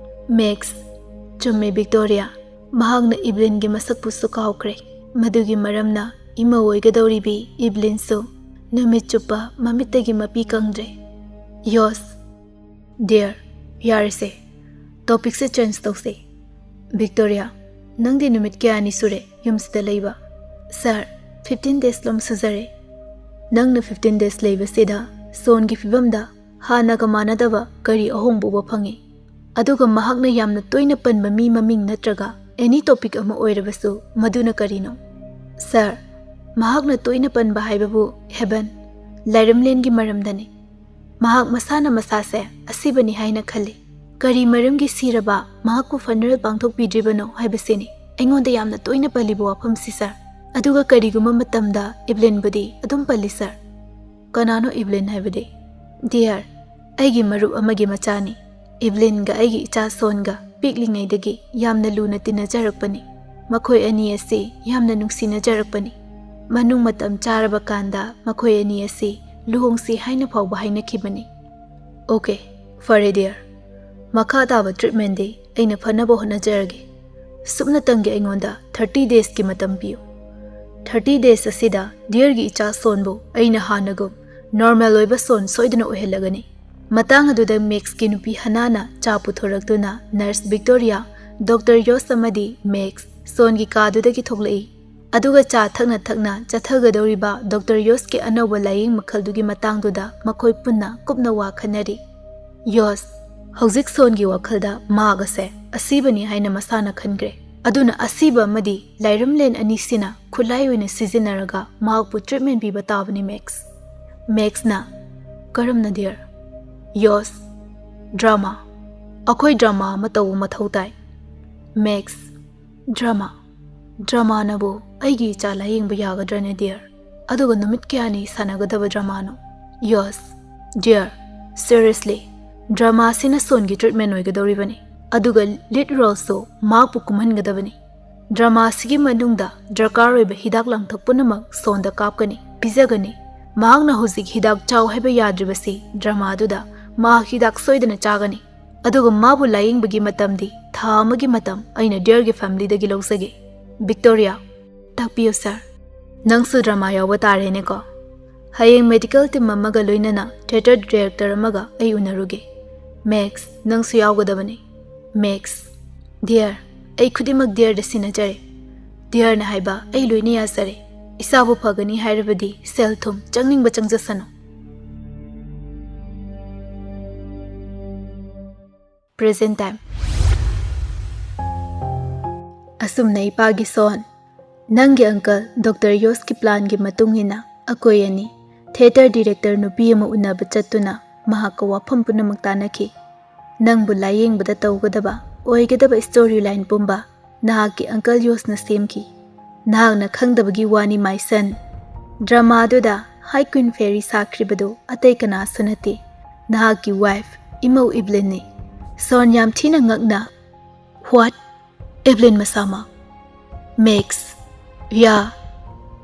ꯃꯦꯛꯁ, "ꯆꯨꯝꯃꯦ, ꯚꯤꯛꯇꯣꯔꯤꯌꯥ꯫ ꯃꯍꯥꯛꯅ ꯏꯕ꯭ꯂꯤꯟꯒꯤ ꯃꯁꯛꯄꯨꯁꯨ ꯀꯥꯎꯈ꯭ꯔꯦ꯫ ꯃꯗꯨꯒꯤ ꯃꯔꯝꯅ ꯏꯃꯧ ꯑꯣꯏꯒꯗꯧꯔꯤꯕꯤ ꯏꯕ꯭ꯂꯤꯟꯁꯨ ꯅꯨꯃꯤꯠ ꯆꯨꯞꯄ ꯃꯃꯤꯠꯇꯒꯤ ꯃꯄꯤ ꯀꯪꯗ꯭ꯔꯦ꯫" ꯌꯣꯁ, "ꯗꯤꯌꯔ, ꯌꯥꯔꯦꯁꯦ, ꯇꯣꯄꯤꯛꯁꯦ ꯆꯦꯟꯖ ꯇꯧꯁꯦ꯫ ꯚꯤꯛꯇꯣꯔꯤꯌꯥ, ꯅꯪꯗꯤ ꯅꯨꯃꯤꯠ ꯀꯌꯥꯅꯤ ꯁꯨꯔꯦ ꯌꯨꯝꯁꯤꯗ ꯂꯩꯕ?" "ꯁꯥꯔ, ꯐꯤꯐꯇꯤꯟ ꯗꯦꯖ ꯂꯣꯝ ꯁꯨꯖꯔꯦ꯫" "ꯅꯪꯅ ꯐꯤꯐꯇꯤꯟ ꯗꯦꯖ ꯂꯩꯕꯁꯤꯗ ꯁꯣꯟꯒꯤ ꯐꯤꯕꯝꯗ ꯍꯥꯟꯅꯒ ꯃꯥꯟꯅꯗꯕ ꯀꯔꯤ ꯑꯍꯣꯡꯕ ꯎꯕ ꯐꯪꯉꯤ? ꯑꯗꯨꯒ ꯃꯍꯥꯛꯅ ꯌꯥꯝꯅ ꯇꯣꯏꯅ ꯄꯟꯕ ꯃꯤ ꯃꯃꯤꯡ ꯅꯠꯇ꯭ꯔꯒ ꯑꯦꯅꯤ ꯇꯣꯄꯤꯛ ꯑꯃ ꯑꯣꯏꯔꯕꯁꯨ, ꯃꯗꯨꯅ ꯀꯔꯤꯅꯣ?" "ꯁꯥꯔ, ꯃꯍꯥꯛꯅ ꯇꯣꯏꯅ ꯄꯟꯕ ꯍꯥꯏꯕꯕꯨ ꯍꯦꯕꯟ, ꯂꯥꯏꯔꯝꯂꯦꯟꯒꯤ ꯃꯔꯝꯗꯅꯤ꯫ ꯃꯍꯥꯛ ꯃꯁꯥꯅ ꯃꯁꯥꯁꯦ ꯑꯁꯤꯕꯅꯤ ꯍꯥꯏꯅ ꯈꯜꯂꯤ꯫ ꯀꯔꯤ ꯃꯔꯝꯒꯤ ꯁꯤꯔꯕ ꯃꯍꯥꯛꯄꯨ ꯐꯅꯔꯦꯜ ꯄꯥꯡꯊꯣꯛꯄꯤꯗ꯭ꯔꯤꯕꯅꯣ ꯍꯥꯏꯕꯁꯤꯅꯤ ꯑꯩꯉꯣꯟꯗ ꯌꯥꯝꯅ ꯇꯣꯏꯅ ꯄꯜꯂꯤꯕ ꯋꯥꯐꯝꯁꯤ, ꯁꯥꯔ꯫ ꯑꯗꯨꯒ ꯀꯔꯤꯒꯨꯝꯕ ꯃꯇꯝꯗ ꯏꯕ꯭ꯂꯤꯟꯕꯨꯗꯤ ꯑꯗꯨꯝ ꯄꯜꯂꯤ, ꯁꯥꯔ꯫" "ꯀꯅꯥꯅꯣ ꯏꯕ꯭ꯂꯤꯟ ꯍꯥꯏꯕꯗꯤ?" "ꯗꯤꯌꯔ, ꯑꯩꯒꯤ ꯃꯔꯨꯞ ꯑꯃꯒꯤ ꯃꯆꯥꯅꯤ꯫ ꯏꯕ꯭ꯂꯤꯟꯒ ꯑꯩꯒꯤ ꯏꯆꯥ ꯁꯣꯟꯒ ꯄꯤꯛꯂꯤꯉꯩꯗꯒꯤ ꯌꯥꯝꯅ ꯂꯨꯅ ꯇꯤꯟꯅꯖꯔꯛꯄꯅꯤ꯫ ꯃꯈꯣꯏ ꯑꯅꯤ ꯑꯁꯤ ꯌꯥꯝꯅ ꯅꯨꯡꯁꯤꯅꯖꯔꯛꯄꯅꯤ꯫ ꯃꯅꯨꯡ ꯃꯇꯝ ꯆꯥꯔꯕ ꯀꯥꯟꯗ ꯃꯈꯣꯏ ꯑꯅꯤ ꯑꯁꯤ ꯂꯨꯍꯣꯡꯁꯤ ꯍꯥꯏꯅ ꯐꯥꯎꯕ ꯍꯥꯏꯅꯈꯤꯕꯅꯤ꯫" "ꯑꯣꯀꯦ, ꯐꯔꯦ ꯗꯤꯌꯔ꯫ ꯃꯈꯥ ꯇꯥꯕ ꯇ꯭ꯔꯤꯠꯃꯦꯟꯗꯤ ꯑꯩꯅ ꯐꯅꯕ ꯍꯣꯠꯅꯖꯔꯒꯦ꯫ ꯁꯨꯞꯅꯇꯪꯒꯤ ꯑꯩꯉꯣꯟꯗ ꯊꯥꯔꯇꯤ ꯗꯦꯖꯀꯤ ꯃꯇꯝ ꯄꯤꯌꯨ꯫ ꯊꯥꯔꯇꯤ ꯗꯦꯖ ꯑꯁꯤꯗ ꯗꯤꯌꯔꯒꯤ ꯏꯆꯥ ꯁꯣꯟꯕꯨ ꯑꯩꯅ ꯍꯥꯟꯅꯒꯨꯝ ꯅꯣꯔꯃꯦꯜ ꯑꯣꯏꯕ ꯁꯣꯟ ꯁꯣꯏꯗꯅ ꯑꯣꯏꯍꯜꯂꯒꯅꯤ꯫ ꯃꯇꯥꯡ ꯑꯗꯨꯗ ꯃꯦꯛꯁꯀꯤ ꯅꯨꯄꯤ ꯍꯅꯥꯅ ꯆꯥ ꯄꯨꯊꯣꯔꯛꯇꯨꯅ ꯅꯔꯁ ꯚꯤꯛꯇꯣꯔꯤꯌꯥ, ꯗꯣꯛꯇꯔ ꯌꯣꯁ ꯑꯃꯗꯤ ꯃꯦꯛꯁ ꯁꯣꯟꯒꯤ ꯀꯥꯗꯨꯗꯒꯤ ꯊꯣꯛꯂꯛꯏ꯫ ꯑꯗꯨꯒ ꯆꯥ ꯊꯛꯅ ꯊꯛꯅ ꯆꯠꯊꯒꯗꯧꯔꯤꯕ ꯗꯣꯛꯇꯔ ꯌꯣꯁꯀꯤ ꯑꯅꯧꯕ ꯂꯥꯏꯌꯦꯡ ꯃꯈꯜꯗꯨꯒꯤ ꯃꯇꯥꯡꯗꯨꯗ ꯃꯈꯣꯏ ꯄꯨꯟꯅ ꯀꯨꯞꯅ ꯋꯥ ꯈꯟꯅꯔꯤ꯫ ꯌꯣꯁ, ꯍꯧꯖꯤꯛ ꯁꯣꯟꯒꯤ ꯋꯥꯈꯜꯗ ꯃꯍꯥꯛ ꯑꯁꯦ ꯑꯁꯤꯕꯅꯤ ꯍꯥꯏꯅ ꯃꯁꯥꯅ ꯈꯟꯈ꯭ꯔꯦ꯫ ꯑꯗꯨꯅ ꯑꯁꯤꯕ ꯑꯃꯗꯤ ꯂꯥꯏꯔꯝꯂꯦꯟ ꯑꯅꯤꯁꯤꯅ ꯈꯨꯠꯂꯥꯏ ꯑꯣꯏꯅ ꯁꯤꯖꯤꯟꯅꯔꯒ ꯃꯍꯥꯛꯄꯨ ꯇ꯭ꯔꯤꯠꯃꯦꯟ ꯄꯤꯕ ꯇꯥꯕꯅꯤ, ꯃꯦꯛꯁ꯫ ꯃꯦꯛꯁꯅ, ꯀꯔꯝꯅ, ꯗꯤꯌꯔ? ꯌꯣꯁ, ꯗ꯭ꯔꯃꯥ꯫ ꯑꯩꯈꯣꯏ ꯗ꯭ꯔꯃꯥ ꯑꯃ ꯇꯧꯕ ꯃꯊꯧ ꯇꯥꯏ꯫ Max, drama? ꯗ꯭ꯔꯃꯥꯅꯕꯨ ꯑꯩꯒꯤ ꯏꯆꯥ ꯂꯥꯌꯦꯡꯕ ꯌꯥꯒꯗ꯭ꯔꯅꯦ, ꯗꯤꯌꯔ? ꯑꯗꯨꯒ ꯅꯨꯃꯤꯠ ꯀꯌꯥꯅꯤ ꯁꯥꯟꯅꯒꯗꯕ ꯗ꯭ꯔꯃꯥꯅꯣ? ꯌꯣꯁ, ꯗꯤꯌꯔ, ꯁꯤꯔꯤꯌꯁꯂꯤ, ꯗ꯭ꯔꯃꯥꯁꯤꯅ ꯁꯣꯟꯒꯤ ꯇ꯭ꯔꯤꯠꯃꯦꯟ ꯑꯣꯏꯒꯗꯧꯔꯤꯕꯅꯤ꯫ ꯑꯗꯨꯒ ꯂꯤꯗ ꯔꯣꯜꯁꯨ ꯃꯍꯥꯛꯄꯨ ꯀꯨꯝꯍꯟꯒꯗꯕꯅꯤ꯫ ꯗ꯭ꯔꯃꯥꯁꯤꯒꯤ ꯃꯅꯨꯡꯗ ꯗꯔꯀꯥꯔ ꯑꯣꯏꯕ ꯍꯤꯗꯥꯛ ꯂꯥꯡꯊꯛ ꯄꯨꯝꯅꯃꯛ ꯁꯣꯟꯗ ꯀꯥꯞꯀꯅꯤ, ꯄꯤꯖꯒꯅꯤ꯫ ꯃꯍꯥꯛꯅ ꯍꯧꯖꯤꯛ ꯍꯤꯗꯥꯛ ꯆꯥꯎ ꯍꯥꯏꯕ ꯌꯥꯗ꯭ꯔꯤꯕꯁꯤ ꯗ꯭ꯔꯃꯥꯗꯨꯗ ꯃꯍꯥꯛ ꯍꯤꯗꯥꯛ ꯁꯣꯏꯗꯅ ꯆꯥꯒꯅꯤ꯫ ꯑꯗꯨꯒ ꯃꯥꯕꯨ ꯂꯥꯌꯦꯡꯕꯒꯤ ꯃꯇꯝꯗꯤ ꯊꯥ ꯑꯃꯒꯤ ꯃꯇꯝ ꯑꯩꯅ ꯗꯤꯌꯔꯒꯤ ꯐꯦꯃꯤꯂꯤꯗꯒꯤ ꯂꯧꯖꯒꯦ꯫ ꯚꯤꯛꯇꯣꯔꯤꯌꯥ, ꯇꯥꯛꯄꯤꯌꯨ ꯁꯥꯔ꯫ ꯅꯪꯁꯨ ꯗ꯭ꯔꯃꯥ ꯌꯥꯎꯕ ꯇꯥꯔꯦꯅꯦꯀꯣ꯫ ꯍꯌꯦꯡ ꯃꯦꯗꯤꯀꯦꯜ ꯇꯤꯝ ꯑꯃꯒ ꯂꯣꯏꯅꯅ ꯊꯤꯌꯦꯇꯔ ꯗꯤꯔꯦꯛꯇꯔ ꯑꯃꯒ ꯑꯩ ꯎꯅꯔꯨꯒꯦ꯫ ꯃꯦꯛꯁ, ꯅꯪꯁꯨ ꯌꯥꯎꯒꯗꯕꯅꯤ꯫ ꯃꯦꯛꯁ, ꯗꯤꯌꯔ, ꯑꯩ ꯈꯨꯗꯤꯡꯃꯛ ꯗꯤꯌꯔꯗ ꯁꯤꯟꯅꯖꯔꯦ꯫ ꯗꯤꯌꯔꯅ ꯍꯥꯏꯕ ꯑꯩ ꯂꯣꯏꯅ ꯌꯥꯖꯔꯦ꯫ ꯏꯁꯥꯕꯨ ꯐꯒꯅꯤ ꯍꯥꯏꯔꯕꯗꯤ ꯁꯦꯜ ꯊꯨꯝ ꯆꯪꯅꯤꯡꯕ ꯆꯪꯖꯁꯅꯨ꯫ Present time. ꯑꯁꯨꯝꯅ ꯏꯄꯥꯒꯤ ꯁꯣꯟ, ꯅꯪꯒꯤ ꯑꯪꯀꯜ ꯗꯣꯛꯇꯔ ꯌꯣꯁꯀꯤ ꯄ꯭ꯂꯥꯟꯒꯤ ꯃꯇꯨꯡ ꯏꯟꯅ ꯑꯩꯈꯣꯏ ꯑꯅꯤ ꯊꯤꯌꯦꯇꯔ ꯗꯤꯔꯦꯛꯇꯔ ꯅꯨꯄꯤ ꯑꯃ ꯎꯅꯕ ꯆꯠꯇꯨꯅ ꯃꯍꯥꯛꯀ ꯋꯥꯐꯝ ꯄꯨꯝꯅꯃꯛ ꯇꯥꯟꯅꯈꯤ꯫ ꯅꯪꯕꯨ ꯂꯥꯌꯦꯡꯕꯗ ꯇꯧꯒꯗꯕ ꯑꯣꯏꯒꯗꯕ ꯁ꯭ꯇꯣꯔꯤ ꯂꯥꯏꯟ ꯄꯨꯝꯕ ꯅꯍꯥꯛꯀꯤ ꯑꯪꯀꯜ ꯌꯣꯁꯅ ꯁꯦꯝꯈꯤ꯫ ꯅꯍꯥꯛꯅ ꯈꯪꯗꯕꯒꯤ ꯋꯥꯅꯤ, ꯃꯥꯏ ꯁꯟ꯫ ꯗ꯭ꯔꯃꯥꯗꯨꯗ ꯍꯥꯏ ꯀ꯭ꯋꯤꯟ ꯐꯦꯔꯤ ꯁꯥꯈ꯭ꯔꯤꯕꯗꯨ ꯑꯇꯩ ꯀꯅꯥꯁꯨ ꯅꯠꯇꯦ, ꯅꯍꯥꯛꯀꯤ ꯋꯥꯏꯐ, ꯏꯃꯧ ꯏꯕ꯭ꯂꯤꯟꯅꯤ꯫ ꯁꯣꯟ ꯌꯥꯝ ꯊꯤꯅ ꯉꯛꯅ, "ꯋꯥꯠ? ꯏꯕ꯭ꯂꯤꯟ ꯃꯁꯥꯃꯛ?" ꯃꯦꯛꯁ, "ꯌꯥ,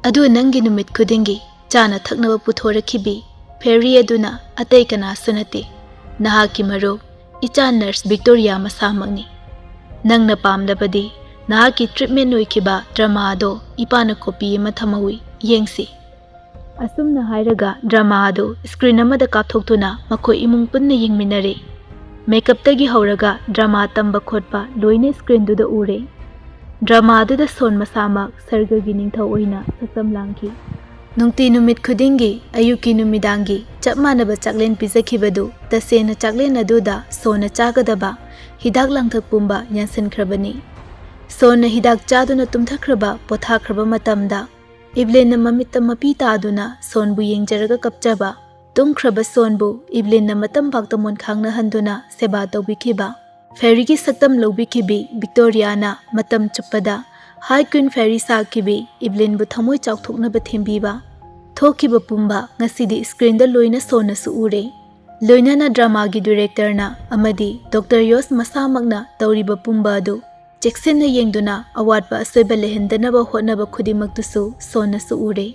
ꯑꯗꯨ ꯅꯪꯒꯤ ꯅꯨꯃꯤꯠ ꯈꯨꯗꯤꯡꯒꯤ ꯆꯥꯅ ꯊꯛꯅꯕ ꯄꯨꯊꯣꯔꯛꯈꯤꯕꯤ ꯐꯦꯔꯤ ꯑꯗꯨꯅ ꯑꯇꯩ ꯀꯅꯥꯁꯨ ꯅꯠꯇꯦ, ꯅꯍꯥꯛꯀꯤ ꯃꯔꯨꯞ "ꯏꯆꯥ ꯅꯔꯁ ꯚꯤꯛꯇꯣꯔꯤꯌꯥ ꯃꯁꯥꯃꯛꯅꯤ꯫ ꯅꯪꯅ ꯄꯥꯝꯂꯕꯗꯤ ꯅꯍꯥꯛꯀꯤ ꯇ꯭ꯔꯤꯠꯃꯦꯟ ꯑꯣꯏꯈꯤꯕ ꯗ꯭ꯔꯃꯥ ꯑꯗꯣ ꯏꯄꯥꯅ ꯀꯣꯄꯤ ꯑꯃ ꯊꯝꯍꯧꯏ, ꯌꯦꯡꯁꯤ꯫" ꯑꯁꯨꯝꯅ ꯍꯥꯏꯔꯒ ꯗ꯭ꯔꯃꯥ ꯑꯗꯨ ꯁ꯭ꯀ꯭ꯔꯤꯟ ꯑꯃꯗ ꯀꯥꯞꯊꯣꯛꯇꯨꯅ ꯃꯈꯣꯏ ꯏꯃꯨꯡ ꯄꯨꯟꯅ ꯌꯦꯡꯃꯤꯟꯅꯔꯦ꯫ ꯃꯦꯀꯞꯇꯒꯤ ꯍꯧꯔꯒ ꯗ꯭ꯔꯃꯥ ꯇꯝꯕ ꯈꯣꯠꯄ ꯂꯣꯏꯅ ꯁ꯭ꯀ꯭ꯔꯤꯟꯗꯨꯗ ꯎꯔꯦ꯫ ꯗ꯭ꯔꯃꯥꯗꯨꯗ ꯁꯣꯟ ꯃꯁꯥꯃꯛ ꯁꯔꯒꯒꯤ ꯅꯤꯡꯊꯧ ꯑꯣꯏꯅ ꯁꯛꯇꯝ ꯂꯥꯡꯈꯤ꯫ ꯅꯨꯡꯇꯤ ꯅꯨꯃꯤꯠ ꯈꯨꯗꯤꯡꯒꯤ ꯑꯌꯨꯛꯀꯤ ꯅꯨꯃꯤꯗꯥꯡꯒꯤ ꯆꯞ ꯃꯥꯟꯅꯕ ꯆꯥꯛꯂꯦꯟ ꯄꯤꯖꯈꯤꯕꯗꯨ ꯇꯁꯦꯡꯅ ꯆꯥꯛꯂꯦꯟ ꯑꯗꯨꯗ ꯁꯣꯟꯅ ꯆꯥꯒꯗꯕ ꯍꯤꯗꯥꯛ ꯂꯥꯡꯊꯛ ꯄꯨꯝꯕ ꯌꯥꯟꯁꯤꯟꯈ꯭ꯔꯕꯅꯤ꯫ ꯁꯣꯟꯅ ꯍꯤꯗꯥꯛ ꯆꯥꯗꯨꯅ ꯇꯨꯝꯊꯈ꯭ꯔꯕ ꯄꯣꯊꯥꯈ꯭ꯔꯕ ꯃꯇꯝꯗ ꯏꯕ꯭ꯂꯦꯟꯅ ꯃꯃꯤꯠꯇ ꯃꯄꯤ ꯇꯥꯗꯨꯅ ꯁꯣꯟꯕꯨ ꯌꯦꯡꯖꯔꯒ ꯀꯞꯆꯕ꯫ ꯇꯨꯝꯈ꯭ꯔꯕ ꯁꯣꯟꯕꯨ ꯏꯕ꯭ꯂꯤꯟꯅ ꯃꯇꯝ ꯐꯥꯎꯇ ꯃꯣꯟꯈꯥꯡꯅꯍꯟꯗꯨꯅ ꯁꯦꯕꯥ ꯇꯧꯕꯤꯈꯤꯕ꯫ ꯐꯦꯔꯤꯒꯤ ꯁꯛꯇꯝ ꯂꯧꯕꯤꯈꯤꯕꯤ ꯚꯤꯛꯇꯣꯔꯤꯌꯥꯅ ꯃꯇꯝ ꯆꯨꯞꯄꯗ ꯍꯥꯏ ꯀ꯭ꯋꯤꯟ ꯐꯦꯔꯤ ꯁꯥꯈꯤꯕꯤ ꯏꯕ꯭ꯂꯤꯟꯕꯨ ꯊꯃꯣꯏ ꯆꯥꯎꯊꯣꯛꯅꯕ ꯊꯦꯝꯕꯤꯕ꯫ ꯊꯣꯛꯈꯤꯕ ꯄꯨꯝꯕ ꯉꯁꯤꯗꯤ ꯁ꯭ꯀ꯭ꯔꯤꯟꯗ ꯂꯣꯏꯅ ꯁꯣꯟꯅꯁꯨ ꯎꯔꯦ꯫ ꯂꯣꯏꯅꯅ ꯗ꯭ꯔꯃꯥꯒꯤ ꯗꯤꯔꯦꯛꯇꯔꯅ ꯑꯃꯗꯤ ꯗꯣꯛꯇꯔ ꯌꯣꯁ ꯃꯁꯥꯃꯛꯅ ꯇꯧꯔꯤꯕ ꯄꯨꯝꯕ ꯑꯗꯨ ꯆꯦꯛꯁꯤꯟꯅ ꯌꯦꯡꯗꯨꯅ ꯑꯋꯥꯠꯄ ꯑꯁꯣꯏꯕ ꯂꯩꯍꯟꯗꯅꯕ ꯍꯣꯠꯅꯕ ꯈꯨꯗꯤꯡꯃꯛꯇꯨꯁꯨ ꯁꯣꯟꯅꯁꯨ ꯎꯔꯦ꯫